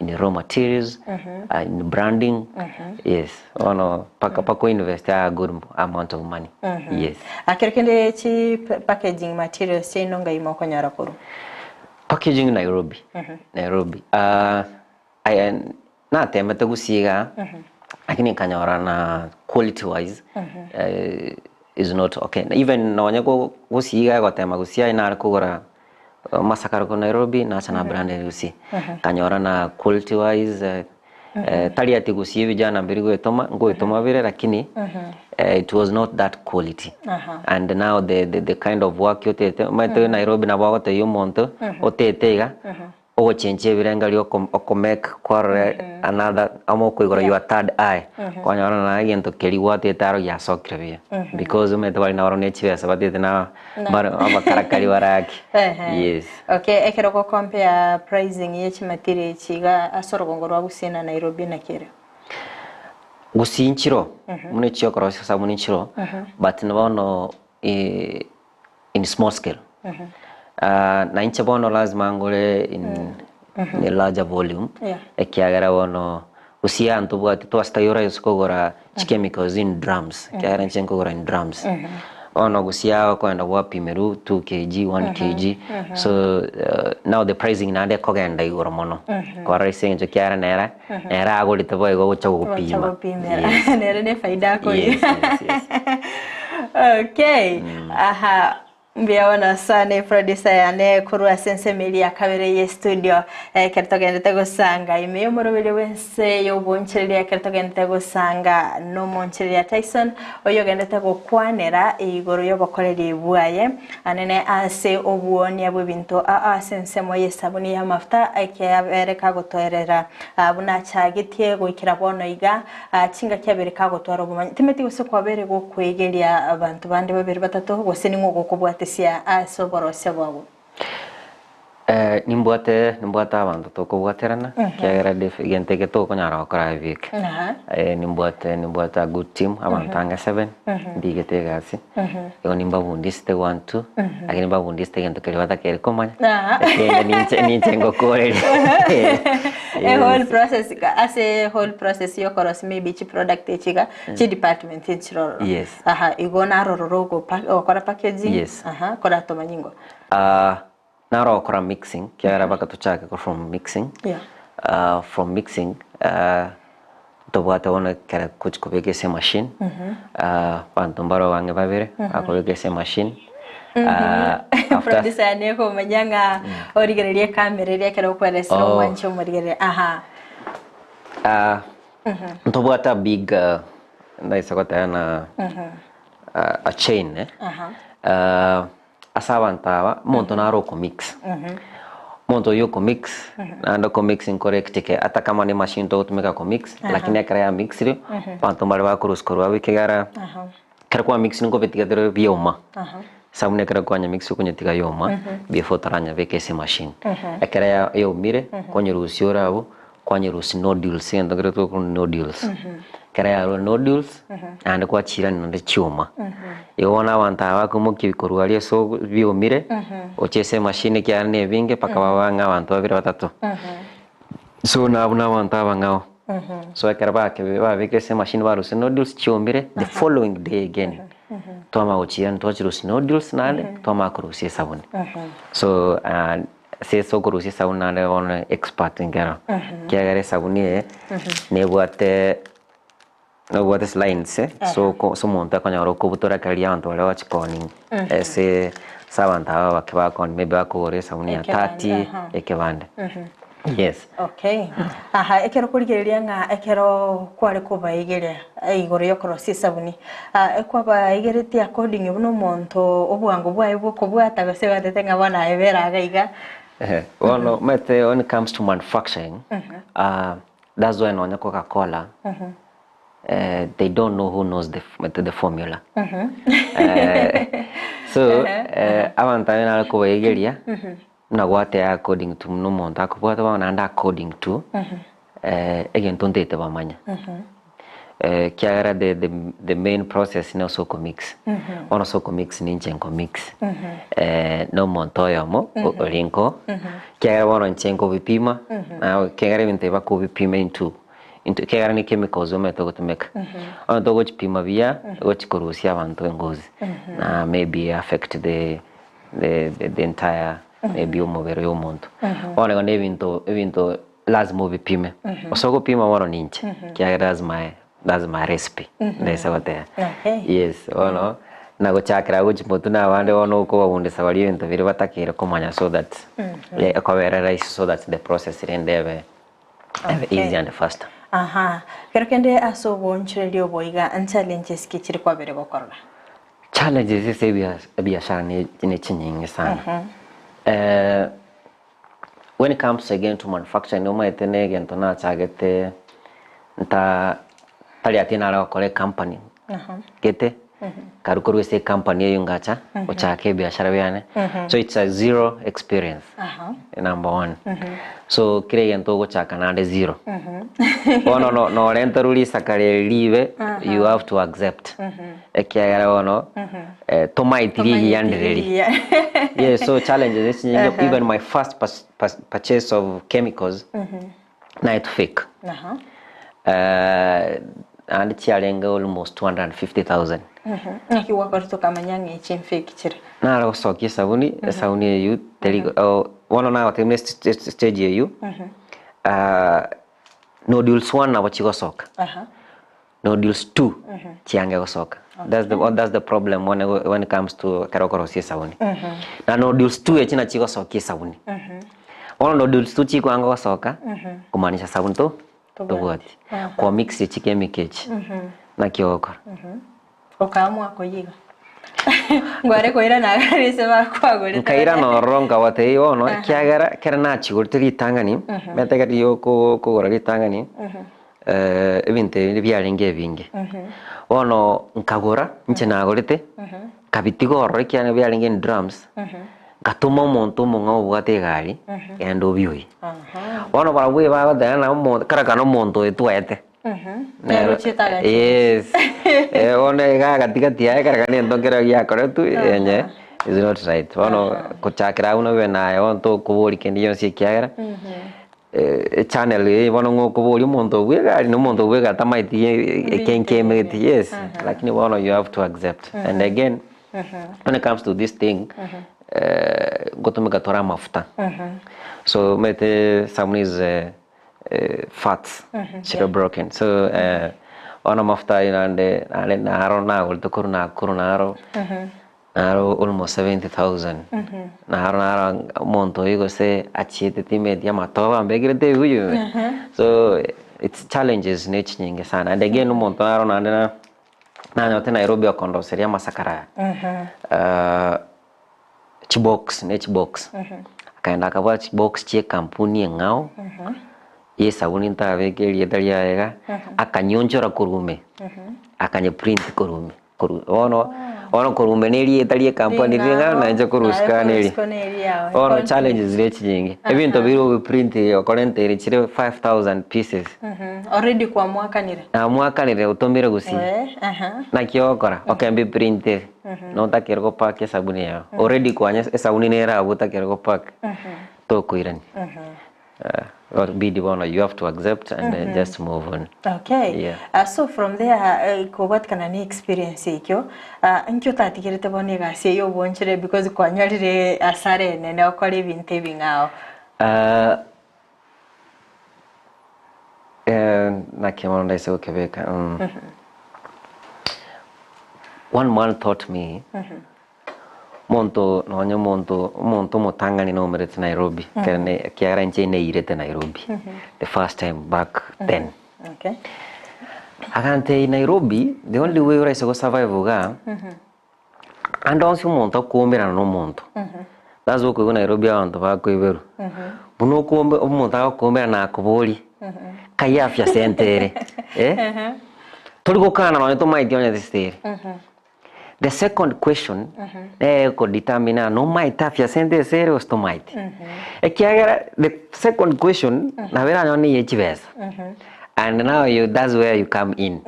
in raw materials in branding yes bono mpaka mpaka oinvest a good amount of money yes Ekero kende chi packaging materials chiaino ngai mokonyora korwa? Packaging Nairobi Nairobi aye natemete gusii igaa lakini nkanyora na quality wise is not okay even nonye gusii iga egotema gusii aye nare kogora amasakara korwa Nairobi nacha na brand gusii nkanyora na quality wise tari ati gusii vijana mbiri goetoma ngoetoma bire lakini it was not that quality and now the, the, the kind of work otete omanyete Nairobi nabo agotebia omonto otete iga. Ogochenchia ebirengererio oko okomake kwarora another amo okoigora your third eye, kwanyora na egento keria gwatete aro giasokire buya because omanyete bare nabaro ne chibesa batete na bare abakarakari bare ake, yes. Okay, ekero ogo compare pricing ye chimaterial echi iga ase orogongo rwa Gusii na Nairobi naki ere? Gusii nchiro, buna echiokorosia esabuni nchiro, but bono in small scale. Na inche bono lazima ngore in a larger volume, Yeah. ekiagera bono gose ntobwati twasitayora ase kogora chichemicals in drums, ekiagera inche nkogora in drums. Bono gose okoenda gwapimerwa 2 kg, 1 kg, so now the pricing naende ekogenda igoro mono, kwarora ase eng'encho ekiagera nere, nere agorete boigo gocha Gocha gopima. gopimera. Yes. Nere ne efaida akoria. Yes, yes, yes. Okay. Aha. Mbuya bono sana eproducer yane korwa ase ensemo eria ya kabere ye studio ekero togendete gosanga ime y'omoroberio bw'ense y'obonchereria ekero togendete gosanga n'omonchereria Tyson oyo ogendete gokwanera igoro y'obokoreri bwaye anene ase obwonia bw'ebinto aa ase ensemo y'esabuni y'amafuta ekiabere kagotoerera buna achagetie goikera bono iga Chingaki abere kagotwara obomanyi, timeti gose kwabere gokwegeria abanto bande babere batato, gose ning'o ogokobwatesia ase oborosia bwabo? Nimbwate nimbwate abanto tokobwaterana, ekiagera def egento eke tokonyara gokora aye bieka. Nimbwate nimbwate a good team, abanto ange seven, ndigete egasi, igo nimbabundisete one two, lakini mbabundisete egento keria batakeire komanya, ekende ninche ninche ngokoreria. A whole process iga ase whole process yokorosia maybe chiproduct echi iga chidepartment nchirororo. Yes. Aha igo narororo ogopa ogokora packaging Yes. aha koratomanye ingo. Ah, naro ogokora mixing kiagera mpaka tochake korwa from mixing Yeah. Ah, from mixing ah, ntobwate bono ekero gochi kobeka ase emachine ah, abanto mbaro bang'e babere bakobeka ase emachine ah, after Producer yane ekomanya ng'a origererie ekamera eria ekero okweresera Oh. omwanche omorigereria aha. Ah, ntobwate a big uh, ndaisa goteba na a chain eh. Aha. Ah, Ase abanto aba, omonto nare okomix, omonto oyio okomix, naende okomix nkore ekecheke ata kama ne emachine togotumeka komix, lakini ekero ya mixire, abanto mbare bakorusia korwa abwo ekiagera, ekero kwa mixire nkobetiga tore bioma, esabuni ekero kwanya mix okonyetiga yoma, before otaranyebeka ase emachine. Ekero ya yaomire, kwanyerusia ore abwo, kwanyerusia nodules egento nkere tokorwa nodules, ekero yarure nodules, naende kwachiirania naende chioma. Igo bono abanto aba bakoimokia korwa aria ase biomire, gochia ase emachine ekiagera na ebinge mpaka babe ang'e abanto babere batato. So nabwo na abanto abang'ao. So ekero bakebe babekire ase emachine barusia nodules chiomire, the following day again, twamanya gochiirania twachirusia nodules naende, twamanya korusia esabuni. So Ase ase okorusia esabuni naende bono expert nkero, ekiagera esabuni eye nebwate nobwate lines so oko ase omonto akonyora okobutora ekero riria abanto baria bagochikoning ase ase abanto aba abake bakoonia maybe bakogora esabuni ya Ekebande, thirty aha. ekebande, yes. Okay, aha ekero okorigereria ng'a ekero kware kobaigeria igoro yokorosia esabuni, Ekwabaigeretie according buna omonto obwango bwaye bw'okobwata gose gwatete ng'a bono aye bera iga iga. Bono omanyete when it comes to manufacturing that's why nonya Coca Cola they don't know who knows the the formula so abanto abwo nare kobaigeria buna gwateba according to buna omonto akobwata bono naende according to egento ntaete bamanye. Ekiagera the the the main process nose okomix, bono ase okomix ninche nkomix na omonto oyomo oria nko, ekiagera bono inche nkobipima, ekiagera ebinto ebi bakobipima into into ekiagera ne chemicals omanyete ogotumeka, bono togochipima buya, ogochi korusia abanto engozi, na maybe affect the the the entire maybe omobere oyo omonto. Bono igo na ebinto ebinto lazima obipime, ase ogopima bono ninche, ekiagera that's my that's my recipe naisa goteba. Okay. Yes, bono nagochakera gochia motwe na abande bono okobabundisa baria ebinto biria batakeire komanya so that ekobera rahisi so that the process rende ebe ebe Okay. easy and faster. Aha, kero kende ase oboonchoreria obo iga nchallenges ki chiri kwabere gokorora? Challenges ase ebiashara ne chinyinge sana. When it comes again to manufacturing omanyete na egento nachagete nta tari ati nare gokora ecompany gete, nkarwa korwa ase ecompany eywo ngacha gochaka ebiashara biane, so it's a zero experience number one. So kera egento ogochaka naende zero. Bono no norenterwe risaka riri ribe you have to accept ekiagera bono tomaeti rigiya ndireri. Yes, so challenges echinyinge even my first purchase of chemicals naetwe fake. Naende chiarenge almost 250,000. Naki gwakorete okamanya ng'a echi mfake chire? Nare gosokia esabuni, esabuni eywo teri bono nagotebia buna stage eywo, nodules one nabo chigosoka, nodules two chiange gosoka. That's the that's the problem when when it comes to ekero okorosia esabuni. Na nodules two echi nachi chigosokia esabuni. Bono nodules two chikwanga gosoka, kumaanisha sabuni to tobwati. Kwa mix chikemiko echi, naki ogokora? Okaamua koyiga. Ngware koirana agare ase bakwagorete. Nkairana ororo nkabatebia bono ekiagera ekero nachigorete ritang'ani, omanyete ekero riria okogora ritang'ani, ebinto ebi biarenge ebinge. Bono nkagora, inche nagorete, nkabitiga ororo ekiagera biarenge in drums, ngatoma omonto omong'ao obwate egari, genda obioyie. Bono barabwo ebagoteba ng'a omonto, kera kare omonto oyo twaete. Nere ochiete agachicha. Yes. Eh, bono iga gatigati aye kare kare egento nkere giakoretwe enye is not right. Bono kochakera abwo nobe naye bono tokoboria kende gionsi ekiagera echannel eye bono ng'a okoboria omonto obwo egari na omonto obwo egari tamaeti eke nkemeti yes, lakini bono you have to accept. And again, when it comes to this thing, ngotumeka tore amafuta. So omanyete some is fats chire broken so bono amafuta ayio naende nare naro nagorete korwa Nakuru naro naro almost 70,000 naro naro omonto oyio gose achiete timeti amatobe ambekerete ebibuyu ime so it's challenges ne chinyinge sana and again omonto naro naende na nanyorete Nairobi okondoseria amasakara aya chibox ne chibox, akaenda akabwata chibox chia ekampuni eng'ao, ya esabuni ntabeke erieta riaye iga, akanyionchora korwa ime, akanye print korwa ime, korwa bono, bono korwa ime na erieta ria ekampani riria eng'ao nainche korwa isiko aa neria. Bono challenges chire chinyinge, ebinto biria obiprint okorentere chire 5000 pieces. Already kwamwakanire. Namwakanire otomire gusii. Naki ogokora? Okembi printere. Notakere go pack esabuni yao. Already kwanya esabuni nere abwo otakere go pack, tokoirania. Bidi bono you have to accept and just move on. Okay. Yeah. So from there kobwatikana na experience ekio, inki otatigerete bono egasi eye obwonchere because kwanyorire hasara enene okore ebinto ebing'ao? Naki bono ndaise gokebeka One man taught me, monto nonye omonto omonto omotang'ani naumerete Nairobi, ekero ne ekiagera inche nairete Nairobi, the first time back then. Okay. Agantebia Nairobi, the only way oraise go survive igaa, Ande onsi omonto akoumerana na omonto, that's why okoigwa Nairobi abanto bakoiberwa, buna okoume omonto agokoumerana na akoborie, kai afya center ere eh, tori gokana nonye tomaeti onye ase ere. The second question, nere ekodetermine ng'a nomaete afya center ase ere gose tomaeti. Ekiagera the second question, nabo eranyore na eye chibesa, and now you that's where you come in.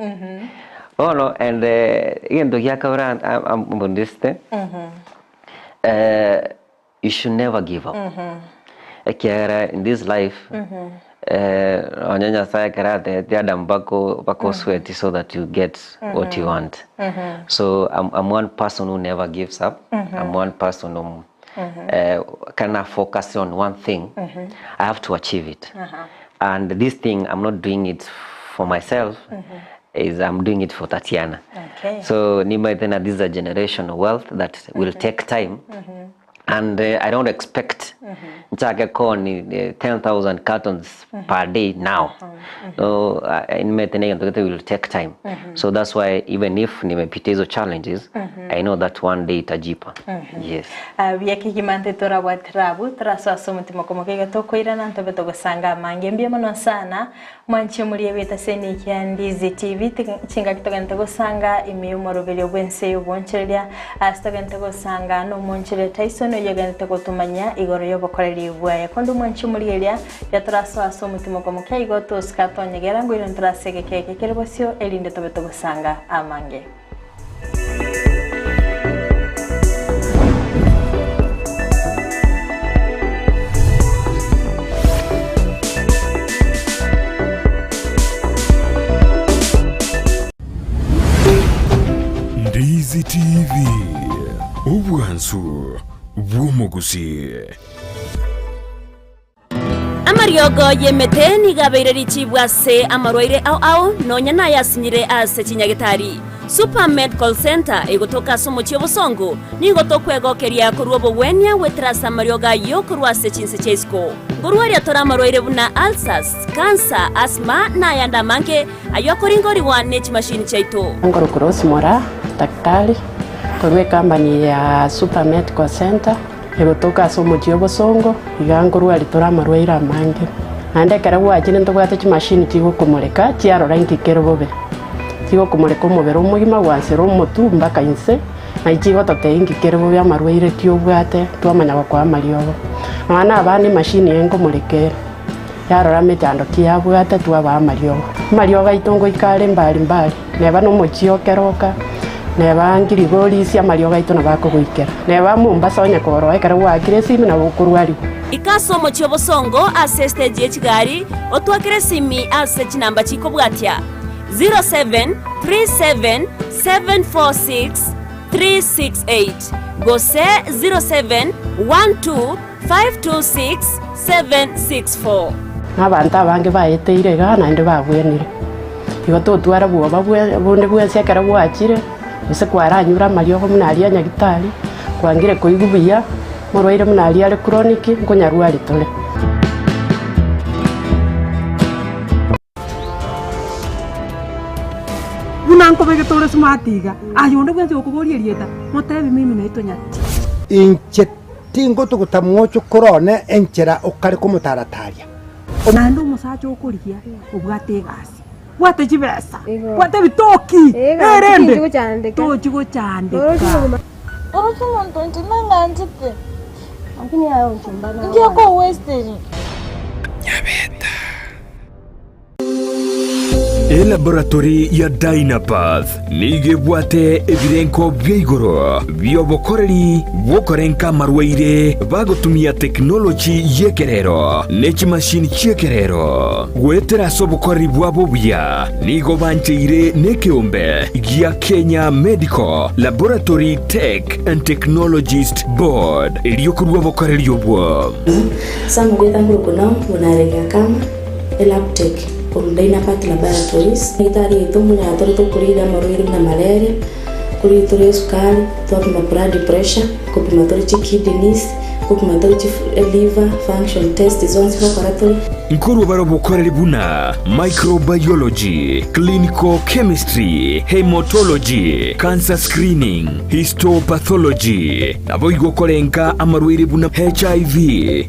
Bono and egento gia kabere ambundisete, you should never give up. Ekiagera in this life, nonye Nyasaye ekero atebetie Adam bako bakosweti so that you get what you want. So I'm, I'm one person who never gives up. I'm one person who ekero na focus on one thing, I have to achieve it. And this thing I'm not doing it for myself, is I'm doing it for Tatiana. Okay. So nimaete na this is a generational wealth that will take time. And I don't expect nchake kooni 10,000 cartons per day now. So nimete na egento gete will take time. So that's why even if nimepitia hizo challenges, I know that one day itajipa. Yes. Buya kegima nte torabwatera abwo, torasoa ase omotima okomoka iga tokoirana ntobe togosanga amange. Mbuya mono sana Mwanche morie egetaseni kia Ndizi TV, chingaki togente gosanga ime y'omoroberio bw'ense y'obonchoreria, ase togente gosanga nomonchoreria Tyson oyio ogenderete gotomanyia igoro y'obokoreri bwaye. Konde omwanche morie eria, riria torasoa ase omotima okomokia igo tosika tonyegera, ngoirane torase egeka eke kere bosio, erinde tobe togosanga amange. Ndizi TV, obwansu bw'omogusii. Amariogo y'emete nigo abeire richibu ase amarwaire ao ao, nonya nayasinyire ase chinyagetari. Super Medical Centre egotoka ase omochie obosongo, nigo tokwegokeria korwa obogwenia goetera ase amariogo ayio korwa ase chinse chia isiko. Nkorwaria tore amarwaire buna ulcers, cancer, asthma na ayande amange ayio akoringorigwa ne chimashini chiaito. Nkorokwa Rose Moraa, daktari korwa ecompany ya Super Medical Centre. Egotoka ase omochie obosongo, iga nkorwa ritore amarwaire amange. Naende ekero gwachire ntobwate chimashini chigokomoreka chiarora inki kere bobe. Chigokomoreka omobere omogima gwansera omotwe mpaka inse, naye chigototebia inki kere bobe amarwaire ki obwate twamanya gokoa amariogo. Nonya na abana emashini eye nkomoreka ere, yarora mechando ki yabwate twabaa amariogo. Amariogo aito ngoika are mbari mbari. Neba nomochie o keroka, neba ngirigorisia amariogo aito nabo akogoikera. Neba Mombasa onye koroa ekero gwaakire esimi nabo okorwarigwa. Ika ase omochie obosongo ase estage ye chigari, otwakere esimi ase chinamba chikobwatia, 0737746368 gose 0712526764. Na abanto abange baeteire igaa naende babwenire. Igo totwara bwoba bonde bwensi ekero gwachire, gose kwaranyure amariogo buna aria a nyagitari, kwangire koigwa buya, morwaire buna aria are chronic, nkonyarwari tore. Buna nkobegete ore smart iga, aye onde bwensi okoboria erieta, motebi mimi naitwa Nyatichi. Inche tingotuguta mochokoro one enchera okare komotarataria. Naende omosacha okorigia obwate egasi, bwate chibesa, bwate ebitoki, erende tochi gochandeka. Oroche omonto inche nang'anchete, inki akowesteria? Elaboratory ya Dynapath nigo ebwate ebirengo bia igoro bi'obokoreri bw'okorenka amarwaire bagotumia tekinoloji y'ekerero ne chimashini chi'ekerero. Goetera ase obokoreri bwabo obuya, nigo bancheire nekeombe gia Kenya Medical Laboratory Tech and Technologist Board erio korua obokoreri obwo. Elabtech korwa Dynapath Laboratories. Daktari oito omonyara tore tokorire amarwaire buna malaria, korire tore esukari, twapima blood pressure, kopima tore chikidneys, kopima tore chi liver function test zonsi gokora tore. Nkorwa bare obokoreri buna microbiology, clinical chemistry, haematology, cancer screening, histopathology, naboigo korenga amarwaire buna HIV,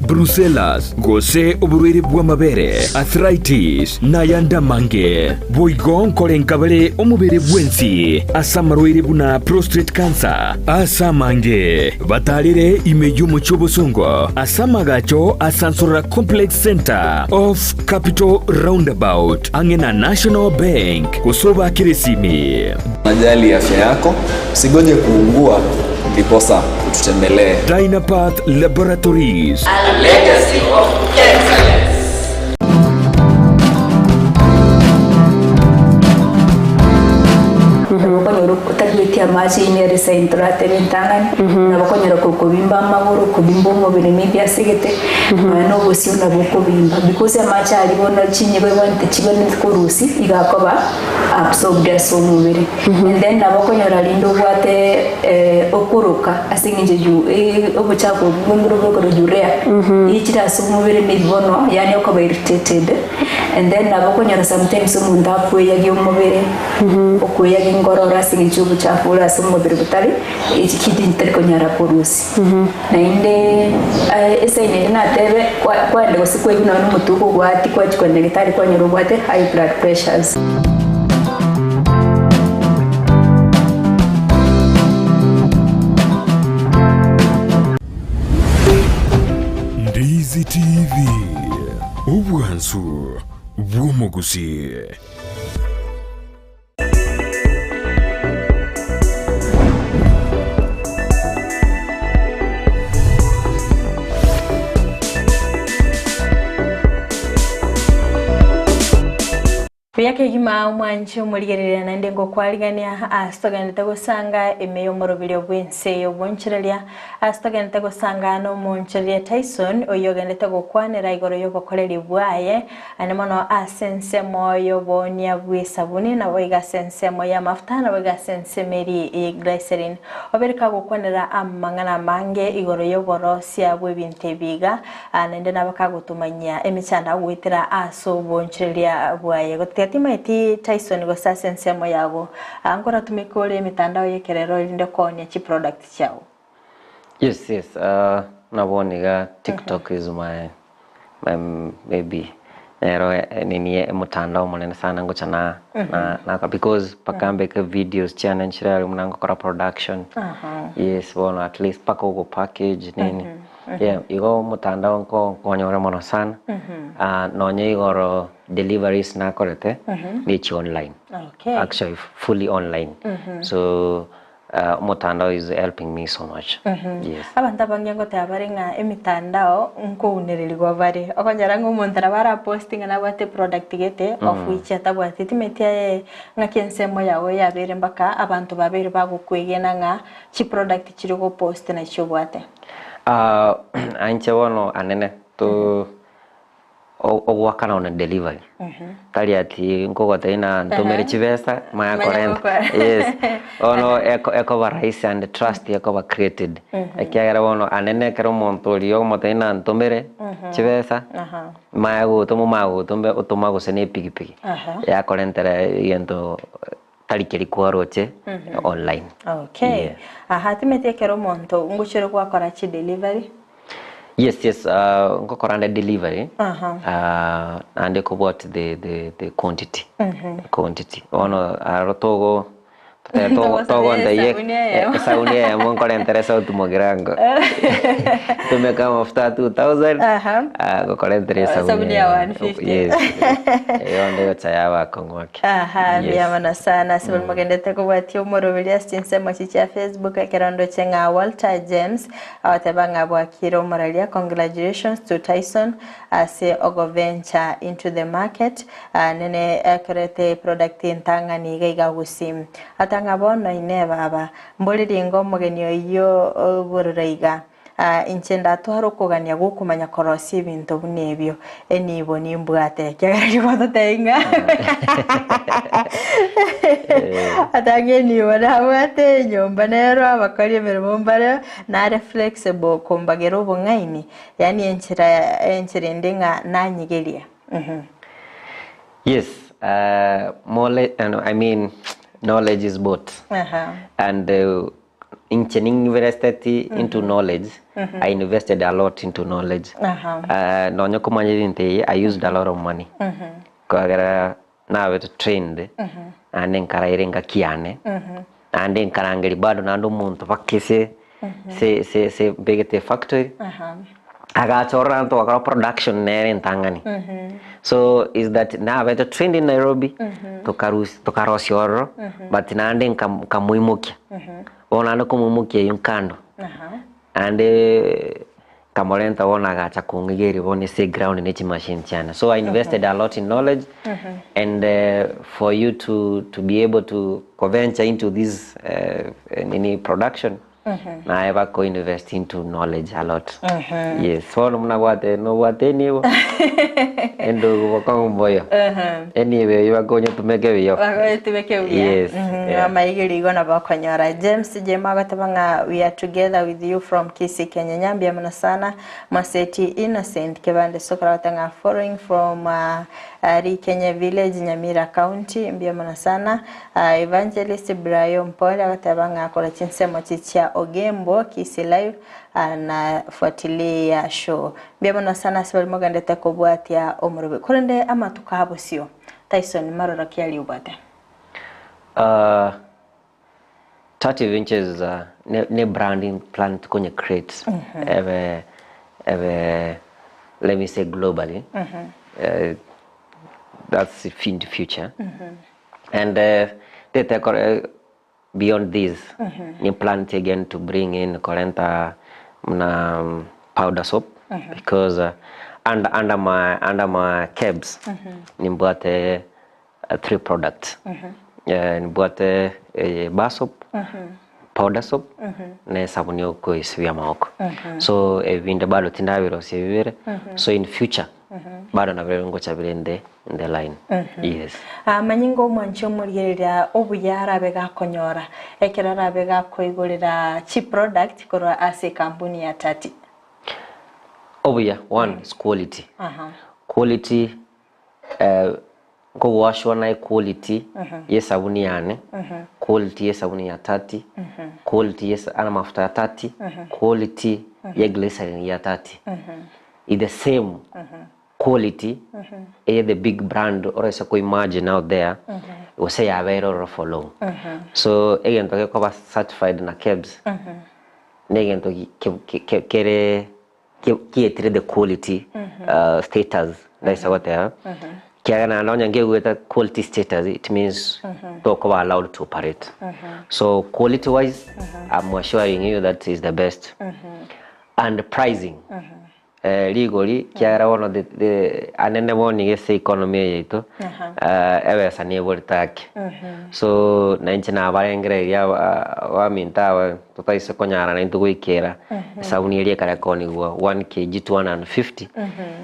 brucellas, gose oborwaire bw'amabere, arthritis, na ayande amange. Boigo nkorenka bare omobere bwensi ase amarwaire buna prostate cancer, ase amange. Batarire ime y'omochie obosongo ase amagacho a Sansorora Complex Centre off Capital Roundabout ang'e na National Bank gose obakere esimi. Unajali afya yako, usigoje kuungua ndiposa ututembelee. Dynapath Laboratories. A legacy of excellence. Okonyora otarueti. Okobeka amache ime ere sign toratebe entang'ani, nabo okonyora kobimba amagoro, kobimba omobere maybe ase egete, nonya na obosio nabo okobimba because amache aria bono chinyigo ebwenerete chibwenerete korusia iga akoba absorbed ase omobere. And then nabo okonyora rinde obwate okoroka ase eng'encho you obochafu obwo bwe bokoro urea, ichire ase omobere maybe bono yaani okoba irritated, and then nabo okonyora sometimes omonto akweyagia omobere. Okweyagia ngororo ase engencho y'obochafu ore ase omobere botari kidney tari konyara korusia. Naende esaini ende natebe kwaenda gose kwaigwa nonye nomotwe okogoatia kwachia kogenda nyagetari kwanyora obwate high blood pressures. Ndizi TV, obwansu bw'omogusii. Buya kegima omwanche omorigereria naende ngokwarigania ase togenderete gosanga ime y'omoroberio bw'ense y'obonchereria ase togenderete gosanga n'omonchereria Tyson oyio ogenderete gokwanera igoro y'obokoreri bwaye Naende mono ase ensemo y'oboonia bw'esabuni, naboigo ase ensemo y'amafuta, naboigo ase ensemo eria ye glycerin. Obeire kagokwanera amang'ana amange igoro y'oborosia bw'ebinto ebi iga, naende nabe kagotomanyia emechando agoetera ase obonchoreria bwaye. Gotiga timaeti Tyson gose ase ensemo yago, nkoratumeke ore emetandao y'ekerero erinde koonia chiproduct chiao. Yes yes nabo niga tiktok is my my maybe nero nini omotandao omonene sana ngocha na na because mpaka mbeke videos chiane nchire aria buna ngokora production yes bono at least mpaka ogo package nini yeah igo omotandao nko nkonyore mono sana nonye igoro deliveries nakorete nechi online actually fully online so Omotandao is helping me so much. Yes. Abanto abange ngoteba bare ng'a emitandao nkounererigwa bare. Okonyora ng'a omonto nabo araposti ng'a nabwate eproduct gete of which atabwati. Timeti aye ng'aki ensemo yago yabeire mpaka abanto babeire bagokwegena ng'a chiproduct chiria ogopost nachio obwate. Inche bono anene to Ogoakana on delivery tari ati nkogotebia ng'a ntomere chibesa manya korenta yes bono ekoba rahisi and trust ekoba created ekiagera bono anene ekero omonto oria okomotebia ng'a ntomere chibesa manya gotoma omanye gotoma otoma gose na epikipiki yakorentera egento tari keria kwaroche online. Okay. Yeah. Aha, timeti ekero omonto ngochire gwakora chi delivery? Yes, yes, ngokora nde delivery, naende kobwati the, the, the quantity, quantity. Bono aro togo, totebe togo, Togosabia togontebia esabuni eyemo. esabuni eyemo nkorentere esauti mogirango. Tumeka amafuta a 2000, ngokorentere esabuni Esabuni ya eyemo. 150. Yes, eyo onde gocha yaba akong'u ake. Aha, Yes. mbuya mono sana ase baria mogendete kobwatia omoroberi ase chinsemo echi chia Facebook ekero ndoche ng'a Walter James agoteba ng'a bwakire omoraria congratulations to Tyson ase ogoventure into the market ah, nene ekorete product entang'ani iga iga gusii ata ng'a bono inee baba mboreri inga omogeni oyio oborora iga Aa, inche ndatware okogania gw'okomanya korosia ebinto buna ebio, enibo nimbwate, ekiagera riria gwatotebia ng'a atang'e enibo nabwate, enyomba nero, abakori emeremo mbareo, nare flexible kombagera obong'aini, yaani enchera enchera ende ng'a nanyigeria. Yes, mole I mean knowledge is both and Inche ninvesteti into knowledge, I invested a lot into knowledge. Nonya komanya ebinto ebi, I used a lot of money. Kogera nabete trained, naende nkaraire engaki yane, naende nkarangeria bado naende omonto mpaka ase se se se mbegete efactory, agacha ororo naende togakora production nere entang'ani. So is that nabete trained in Nairobi, tokarusia tokarosia ororo, but naende nka nkamoimokia. Bono naende komoimokia eywo nkando, naende. Nkamorenta bono agacha kong'igeria bono ase eground ne chimachine chiane. So I invested a lot in knowledge and for you to to be able to koventure into this nini production naye bako invest into knowledge a lot. Yes, bono buna gwate nobwate enibo endugu bokong'u mboyo. Enibo eyio bakonyetumeka buya. Bagoetumeke buya. Yes, yeah. Amaigeri igo nabo okonyora. James Jema agoteba ng'a we are together with you from Kisii Kenya. Nyambia mono sana Moseti Innocent Kebande Sokoro agoteba ng'a following from uh, uh, Rikenye Village Nyamira County. Mbuya mono sana. Uh, Evangelist Brayo Mpole agoteba ng'a korwa chinsemo chichia Ogembo Kisii Live uh, na fuatilia show. Mbuya mono sana ase baria mogendete kobwatia omorobe. Korende amatuko abosio Tyson maroro ki aria obwate? Uh, 30 Vinches uh, ne, ne branding plan tukonye create mm -hmm. ebe, ebe let me say globally mm -hmm. uh, that's in the future mm -hmm. and uh, tete beyond this mm -hmm. ni plan again to bring in korenta mna um, powder soap mm -hmm. because uh, under, under my under my cabs mm -hmm. nimbwate uh, three products mm -hmm. uh, nimbwate uh, bar soap mm -hmm. powder soap mm -hmm. ne sabuni yokoisibia amaboko mm -hmm. so ebinde bado tindabirosia bibere mm -hmm. so in future mm -hmm. bado nabire ngocha bire in the, in the line mm -hmm. yes Manyinga omwanchi omorigereria obuya arabe gakonyora ekero arabe gakoigorera chiproduct korwa ase ekampuni ya Tati. Obuya one is quality. Quality eh, nkogwashwa na equality yesabuni yane, quality yesabuni ya Tati, quality yes amafuta ya Tati, quality ye glycerin ya Tati. Is the same quality eye the big brand oraise ko imagine out there gose yabeire ororo for long. So egento gekoba certified na KEBS na egento kere kietire the quality uh, status ndaisa goteba kiagera naende onye nkeigwete quality status it means tokoba allowed to operate. So quality wise I'm assuring you that is the best. And pricing Eh, rigori kiagera bono the, the, anene bono iga ase economy eye yaito eh, ebesa neborete ake so na inche nabarengereria aba abaminto aba totaise konyara naintwe goikera esabuni eria ekare koonigwa 1 kg 250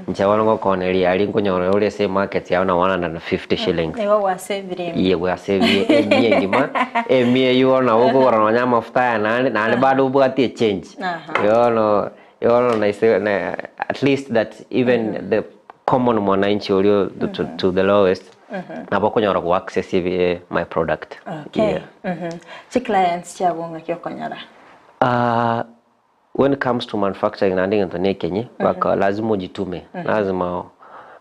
inche bono ngokoneria aria nkonyora ore ase emarket yao na 150 shillings Nigo gwasevire ime. Iye gwasevire emia engima emia eywo bono nabo okogora nonya amafuta aya naende naende bado obwati echange bono Bono naise na at least that even the common mwananchi oria to, to, to the lowest nabo okonyora go access ebi my product. Okay. Yeah. Mhm. Chi clients chiago ng'aki okonyora? Uh, when it comes to manufacturing naende egento na ekenye baka lazima ojitume lazima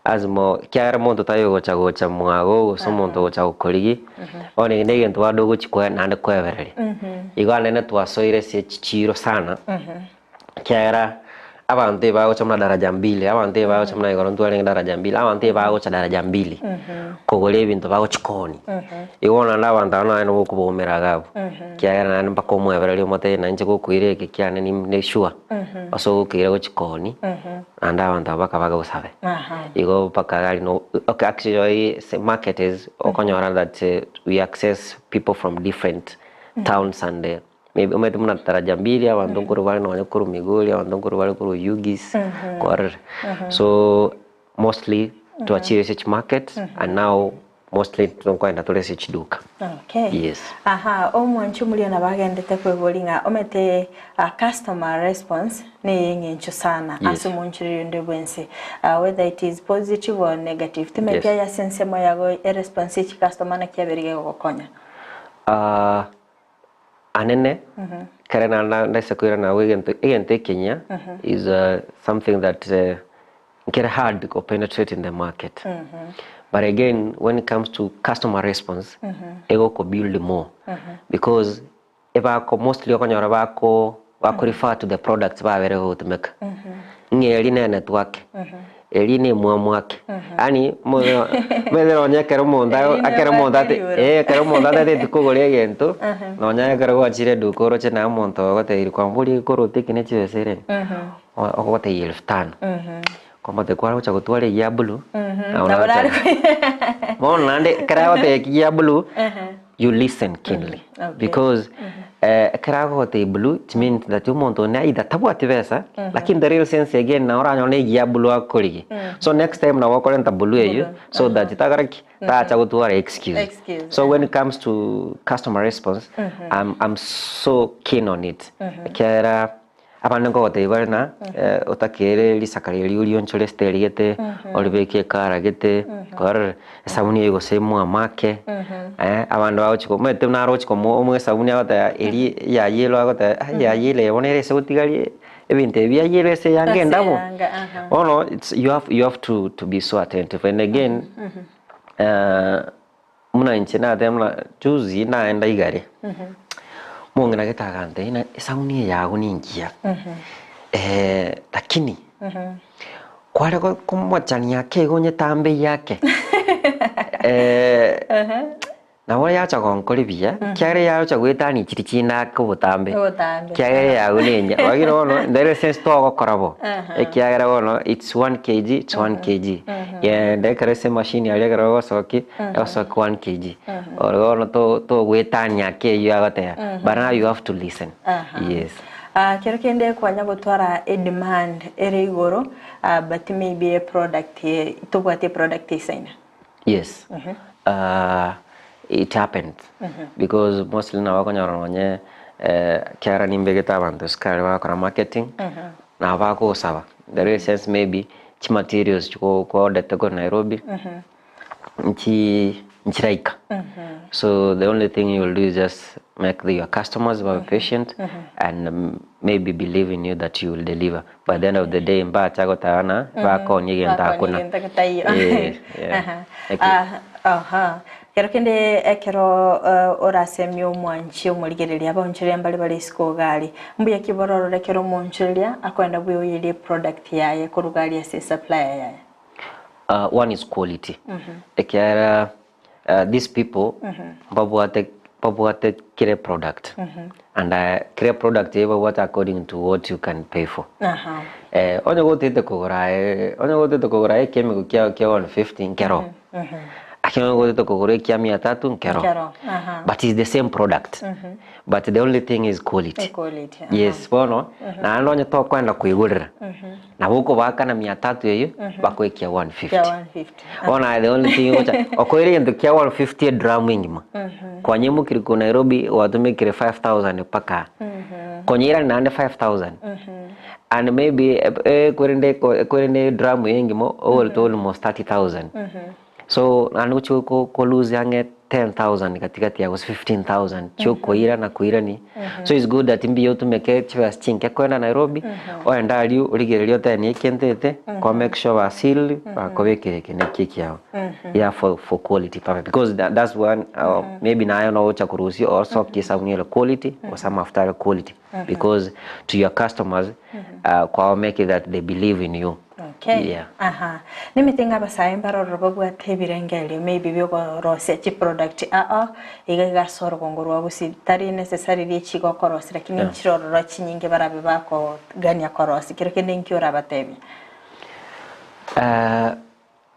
lazima kiagera monto tari ogocha gocha mwago gose omonto ogocha gokorigi bono eke na egento bado ogochi koe naende koebereria igo anene twasoire ase echichiro sana Ekiagera abanto ebagocha buna daraja mbili, abanto ebagocha buna igoro ntwarenge daraja mbili, abanto ebagocha daraja mbili kogora ebinto bagochi koonia. Igo bono naende abanto abwo naende gokobaumera iga abwo, ekiagera naende mpaka omoebererie omotebie nainche gokoira eke kiane nim ne sure, ase ogokeira gochi koonia, naende abanto abwo mpaka bagosabe. Igo mpaka iga aria no okay actually ase market is okonyora that we access people from different towns and Maybe omanyete buna daraja mbili abanto nkorwa bare nonye korwa Migori, abanto nkorwa bare korwa Oyugis, kwarorire. So mostly twachire ase chimarket and now mostly nkoenda tore ase chiduka. Okay. Yes. Aha, omwanchi omoria nabo agendete kweboria ng'a omanyete ah, customer response neye eng'encho sana Yes. ase omoonchoreria onde bwensi. Ah, whether it is positive or negative. Timanyeti Yes. aye ase ensemo yago eresponse ye chicustomer naki yabeire gegogokonya? Ah, Anene, ekere naende ndaise koirana agwo egento egento ekenyia is something that nkere hard go penetrate in the market. But again when it comes to customer response, egoko build more because ebako mostly okonyora bako bako refer to the products babere gotumeka. Ng'a eri ne network, eri ne emwamu ake, yaani omanyete nonye ekero omonto ekero omonto ate eh ekero omonto atateti kogora egento, nonya ekero gwachire eduka oroche naye omonto ogotebirie kwamboria ekoroti eke ne chibesa ere. Ogotebia elfu tano. Komotebia kware gocha gotwara eyio ya blue, nabo Nabo nagocha nare bono naende ekero agotebia ki ya blue, you listen keenly because ekero agogotebia blue it means that omonto onde either tabwati besa, lakini the real sense again nabo oranyore na eyio ya blue akorigia. So next time nabo okorenta blue eyio so that takora ki? Tacha gotwara excuse. Excuse, So when it comes to customer response, I'm, I'm so keen on it. Ekiagera Abande nkogotebia bare ng'a otakeire risaka riria orionchore esiteri gete, oribeke ekara gete, kwarorire, esabuni eye gose mwamake, abande bagochi ko omanyete buna arochi komoa omoe esabuni agoteba eria ya yellow agoteba ah ya yellow eye bono ere ase gotigaria ebinto ebi bia yellow ase eyanga endabu. Bono it's you have you have to to be so attentive and again Buna inche nateba buna juzi naenda igare, omong'ina gete agantebia ng'a esabuni eye yago ningiya, lakini kware komochania ake igo onyetambe eyie ake, nabo yacha gonkora buya, ekiagera yacha goetania chiria chinde ake obotambe, ekiagera eyago nenya, lakini bono there since togokora bo, ekiagera bono it's one kg, it's one kg, genda ekero ase emashini aria ekero ogosokia. Egosoka 1 kg oro bono to togoetania ake eywo agoteba but now you have to listen yes. Ah, kero kende kwanya gotwara edemand ere igoro ah, but maybe eproduct ye tobwati eproduct eisaine. Yes it happens because mostly nabo okonyora nonye ekiagera nimbegete abanto esukari bagokora marketing nabo bagosaba the real sense maybe chimaterials chiko kwaodete korwa Nairobi. nchi nchiraika so the only thing you will do is just make the, your customers babe patient and maybe believe in you that you will deliver by the end of the day mbacha goteba ng'a bakonya egento Bakonya akuna egento getaiyo. Eh, yeah. Aha. Eki- Ah, aha. Kero kende ekero eh, orasemie omwanchi omorigereria abaonchoreria mbare bare isiko iga aria. Mbuya ki bororore ekero omoonchoreria akoenda buya oyerie eproduct yaye koruga aria ase esupplier yaye? One is quality, ekiagera these people mbabwate mbabwate kera product and kera product eye babwate according to what you can pay for. Onye gotagete kogora aye onye gotagete kogora aye ekemigo kiago kia 150 nkero, lakini onye gotagete kogora ekia mia tatu nkero, but is the same product but the only thing is quality. Yes bono naende onye tokoenda koigorera. Nabo okobaakana mia tatu eyio bakoekia 150. Bono aye the only thing ogocha okoira egento kia 150 edrum engima kwanyemokire korwa Nairobi gwatumekire 5000 mpaka konyeirani naende 5000 and maybe ekwerende ekwerende edrum eye engima ogorete almost 30000 So naende gochia ko lose ang'e 10,000 gatigati ya gose 15,000 chiokoira na koirania. So it's good that mbuya otumeke chibesa chinke koenda Nairobi, oende aria origererie otebe niye kentete, kwa make sure ba seal bakobekera eke na eki ekiao. Yeah for for quality purpose because that, that's one maybe naye nogocha korusia osokie esabuni ere quality gose amafuta are quality because to your customers kwa make that they believe in you. Okay. Yeah. Aha. Nimete ng'a abasae mbarororo babwate ebirengererio maybe biokorosia chiproduct aa iga iga ase orogongo rwa gusii tari necessarily echigokorosia lakini Yeah. nchirororo chinyinge barabe bakogania korosia kero kende nki orabatebie? Eh,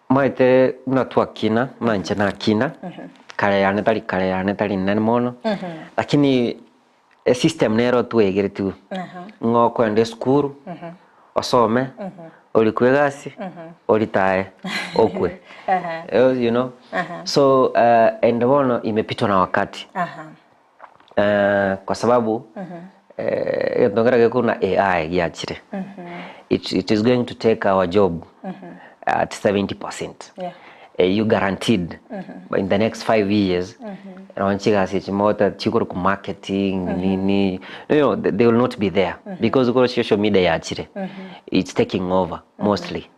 maete buna twakina, buna inche nakina, kare yane tari kare yane tari nene mono, lakini Esystem nero twegeretigwe, ng'a okoenda esukuru, osome, orikwe egasi, oritae, okwe. You know? So and bono imepitwa na wakati. Kwa sababu egento nkere gekorwa na AI giachire. It, it is going to take our job at 70%. Yeah. You guaranteed in the next 5 years nonya chigasi echi mogoteba chikorokwa marketing nini you know they will not be there because korwa social media yachire it's taking over mostly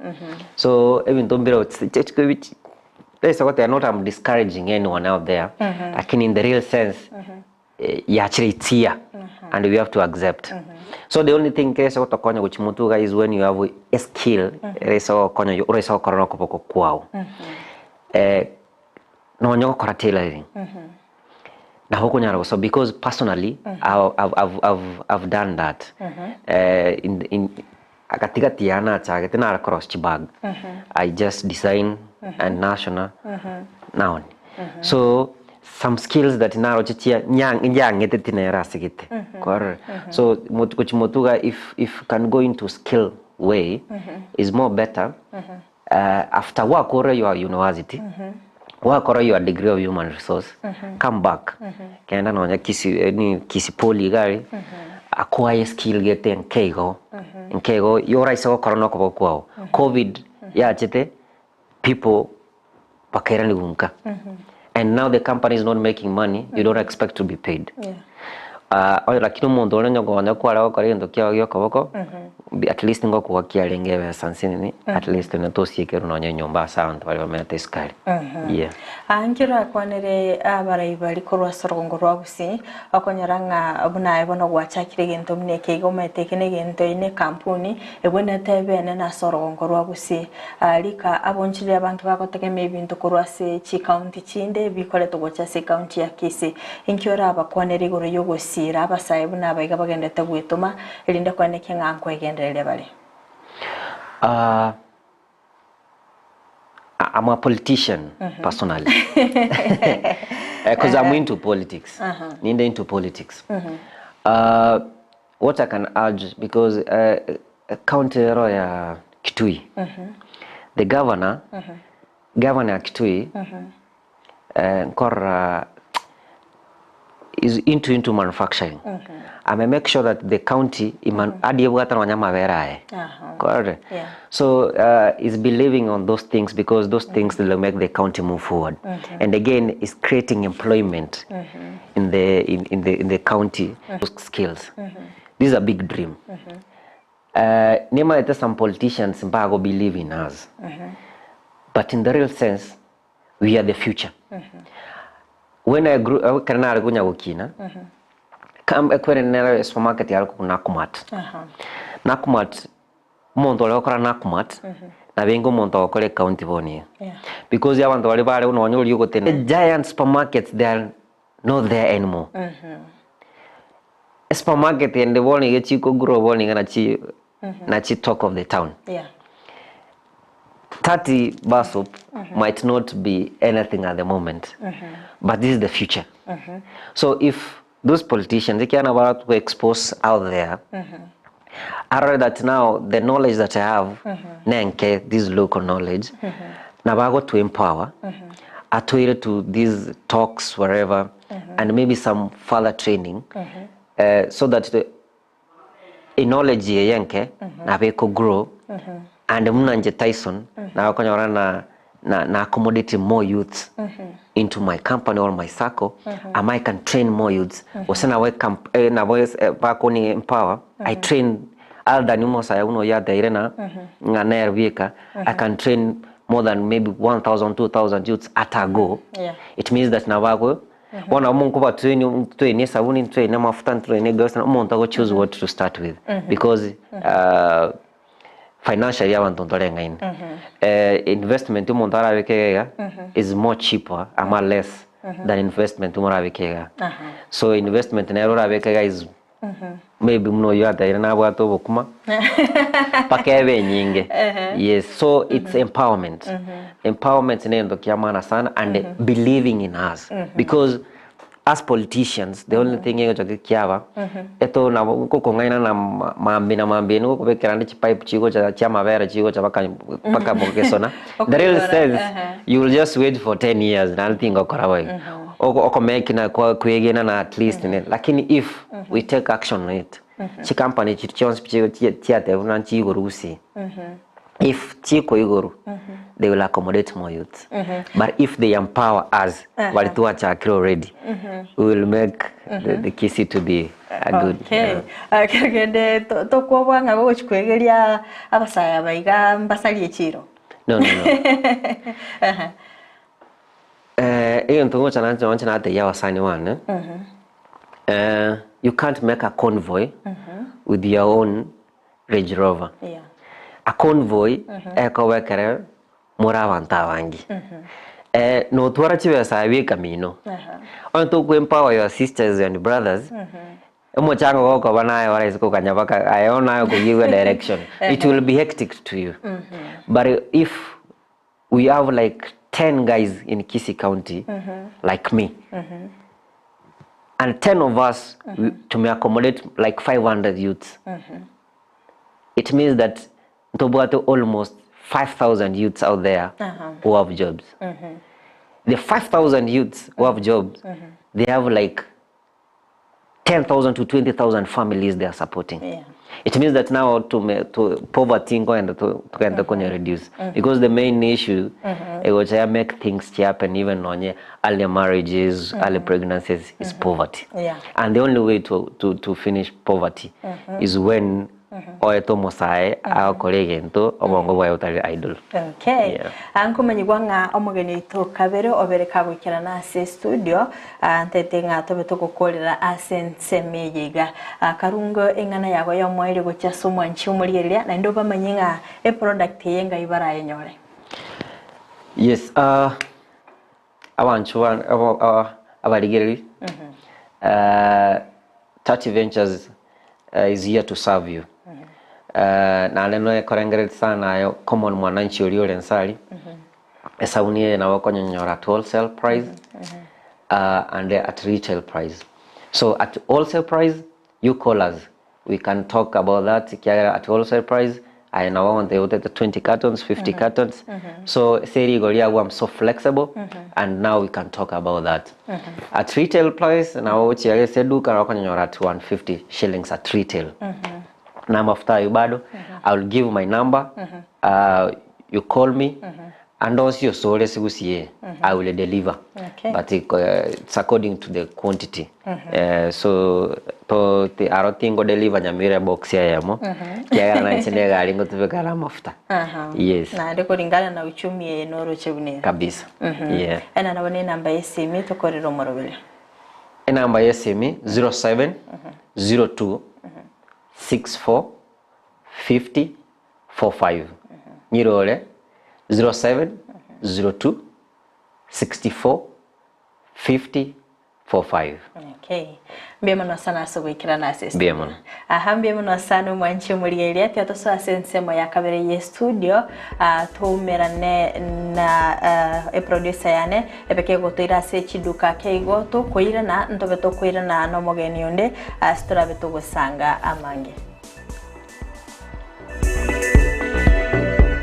so ebinto mbire tari goteba not I'm discouraging anyone out there lakini in the real sense yachire it's here and we have to accept so the only thing kere gotokonya gochi motu iga is when you have a skill ere ase gokonya ore ase gokora na okoboko kwao eh, nonya gokora tailoring nabo okonyara gosoa because personally I've, I've, I've, I've done that eh, in, in. Gatigati yaa nachagete nare korosia chibag, I just design and nashona naoni. So some skills that naroche chia nya- yang'eteti nere asegete kwarora. So mot- gochi motuga if if can go into skill way is more better after gwakora your university gwakora your degree of human resource come back kenda nonya Kisii eh, ni Kisii Poly iga aria acquire skill gete nke igo nke igo yoraise gokora na okoboko kwao. Covid yachete people bakairaniwa nka and now the company is not making money you don't expect to be paid. Ah, oye lakini omonto oria onye konya kware gokora egento kiago gia okoboko, at least ngokoa kiarenge ebesa nsinini, at least onye tosiekerwe nonye enyomba ase abanto baria bamenyete isiko aria. Yeah. Aa nkero akwanere abarai baria korwa ase orogongo rwa Gusii, okonyora ng'a buna aye bono gwachakire egento buna eke iga omanyete eke negento eye ne ekampuni, ebwenerete ebe enene ase orogongo rwa Gusii. Aa rika abonchire abanto bagotegemea ebinto korwa ase chikaunti chinde bikoretwe gocha ase ekaunti ya Kisii. Inki orabakwanere igoro y'ogosiira abasae buna abaiga bagenderete gwetoma, erinde koenekia ng'a nkwegendereria bare? Uh, I'm a politician personally because I'm into politics. Ninde into politics. What I can urge because county ero ya Kitui, the governor, governor ya Kitui, nkorora is into into manufacturing. Ame make sure that the county iman adi ebwate nonya amabere aye. Korore? So is believing on those things because those things will make the county move forward. And again is creating employment in the in, in the in the county skills. This is a big dream. Nimaete some politicians mbago believe in us. But in the real sense we are the future. When I grew up, ekero nare konya gokina, kam ekwere nere supermarket yare korokwa Nakumatt. Nakumatt, omonto ore gokora Nakumatt, nabenge omonto ogokora ecounty bono iga. Because abanto baria bare nonya oria ogotenena, giant supermarkets they are not there anymore. Esupermarket ende bono iga chiko grow bono iga nachi nachi talk of the town. 30 bar soap might not be anything at the moment but this is the future. So if those politicians ekiagera nabo baratwo expose out there arore that now the knowledge that I have nenke this local knowledge nabo agoto empower atoire to these talks wherever and maybe some further training so that the knowledge eye enke nabo eko grow and buna inche Tyson nagokonyora na na na accommodate more youths into my company or my circle ama I can train more youths gose nabo ecamp eh, nabo eh, bakoni empower I train other than omosaya buna oyio ateire na ng'a nere bweka I can train more than maybe 1000 2000 youths at a go it means that nabo bago Bono amo nkoba train ntraine esabuni ntraine amafuta ntraine egasi omonto ago choose what to start with because financially abanto ntoreng'aine. Investment omonto arabeke iga iga is more cheaper ama less than investment morabeke iga. So investment nere orabeke iga is maybe buna oyio ateire nabwate obokima mpaka ebe enyinge. Yes, so it's empowerment. Empowerment negento kia maana sana and believing in us because as politicians the only thing egocha kiaba eto nabo ngokong'aina na mambia na mambia nigo okobekera ande chipipe chigocha chia amabere chigocha mpaka mpaka mogesona the real sense you will just wait for 10 years naende tingokora boigo. Oko okomeki na kwa kwegena na at least ne lakini if we take action on it chicompany chiria chionsi pi chi chiateba buna nchiigoro gusii if chikwa igoro they will accommodate more youths but if they empower us baria twachakire already we will make the, the Kisii to be a good Okay. yeah. Ah, kero kende to- tokwoboa ng'a gogochi kwegeria abasae aba iga mbasarie chiro. No, no, no. Egento ngocha nanche nonche natebia abasani bane, you can't make a convoy with your own Range Rover. A convoy ekoba ekere more abanto abange. Notwara chibesa aye bweka mino. Onye toko empower your sisters and brothers. Omochango gokoba naye ore isiko okanya mpaka aye bono naye okoyigwa direction it will be hectic to you but if we have like 10 guys in Kisii County like me and 10 of us we, to accommodate like 500 youths it means that ntobwate almost 5000 youths out there who have jobs the 5000 youths who have jobs they have like 10,000 to 20,000 families they are supporting. It means that now to, me- to poverty ngoenda to tukaenda kwenye reduce because the main issue mm make things happen even on early marriages, early pregnancies is poverty. And the only way to finish poverty is when oetwo omosae agokora egento obongo bwaye botari idle. Okay. Yeah. Nkomanyigwa ng'a omogeni oito kabere obere kagoikerana ase studio ah, ntete ng'a tobe togokorera ase ensemo eye iga. Ah, Karungo eng'ana yago ya omoerio gochia ase omwanchi omorigereria naende obamanye ng'a eproduct eye ngai barayenyore. Yes, abanchwa bane abarigereri, Touch Ventures is here to serve you. Naende noekorengereria sana aye common mwananchi oria ore nse aria, esabuni eye nabo okonyonyora at wholesale price and at retail price. So at wholesale price, you call us, we can talk about that ekiagera at wholesale price aye nabo ogontebia otete 20 cartons, 50 cartons, so ase rigori riago I'm so flexible and now we can talk about that. At retail price nabo ogochia ase eduka nabo okonyora at 150 shillings at retail. Na amafuta aywo bado I will give my number you call me and onsi osore ase gusii eye I will deliver but it's according to the quantity so to aro tingo deliver nyamira ebox eyemo ekiagera nainche na egari ngotubeka are amafuta yes. Naende kulingana na uchumi eye noroche buna ere. Kabisa yeah. Ena nabo na enamba ya esimi tokorere omoroberio. Enamba ya esimi 07 02 64 50 45 nyirore 07 02 64 50 45. Okay. Mbuya mono sana ase ogoikerana ase Mbuya mono. Aha mbuya mono sana omwanchi omorigereria tiga tosoe ase ensemo ya kabere ye studio ah, toumerane na ah, eproducer yane ebe kegotoira ase chiduka ake igo tokoirana ntobe tokoirana nomogeni onde ase torabe togosanga amange.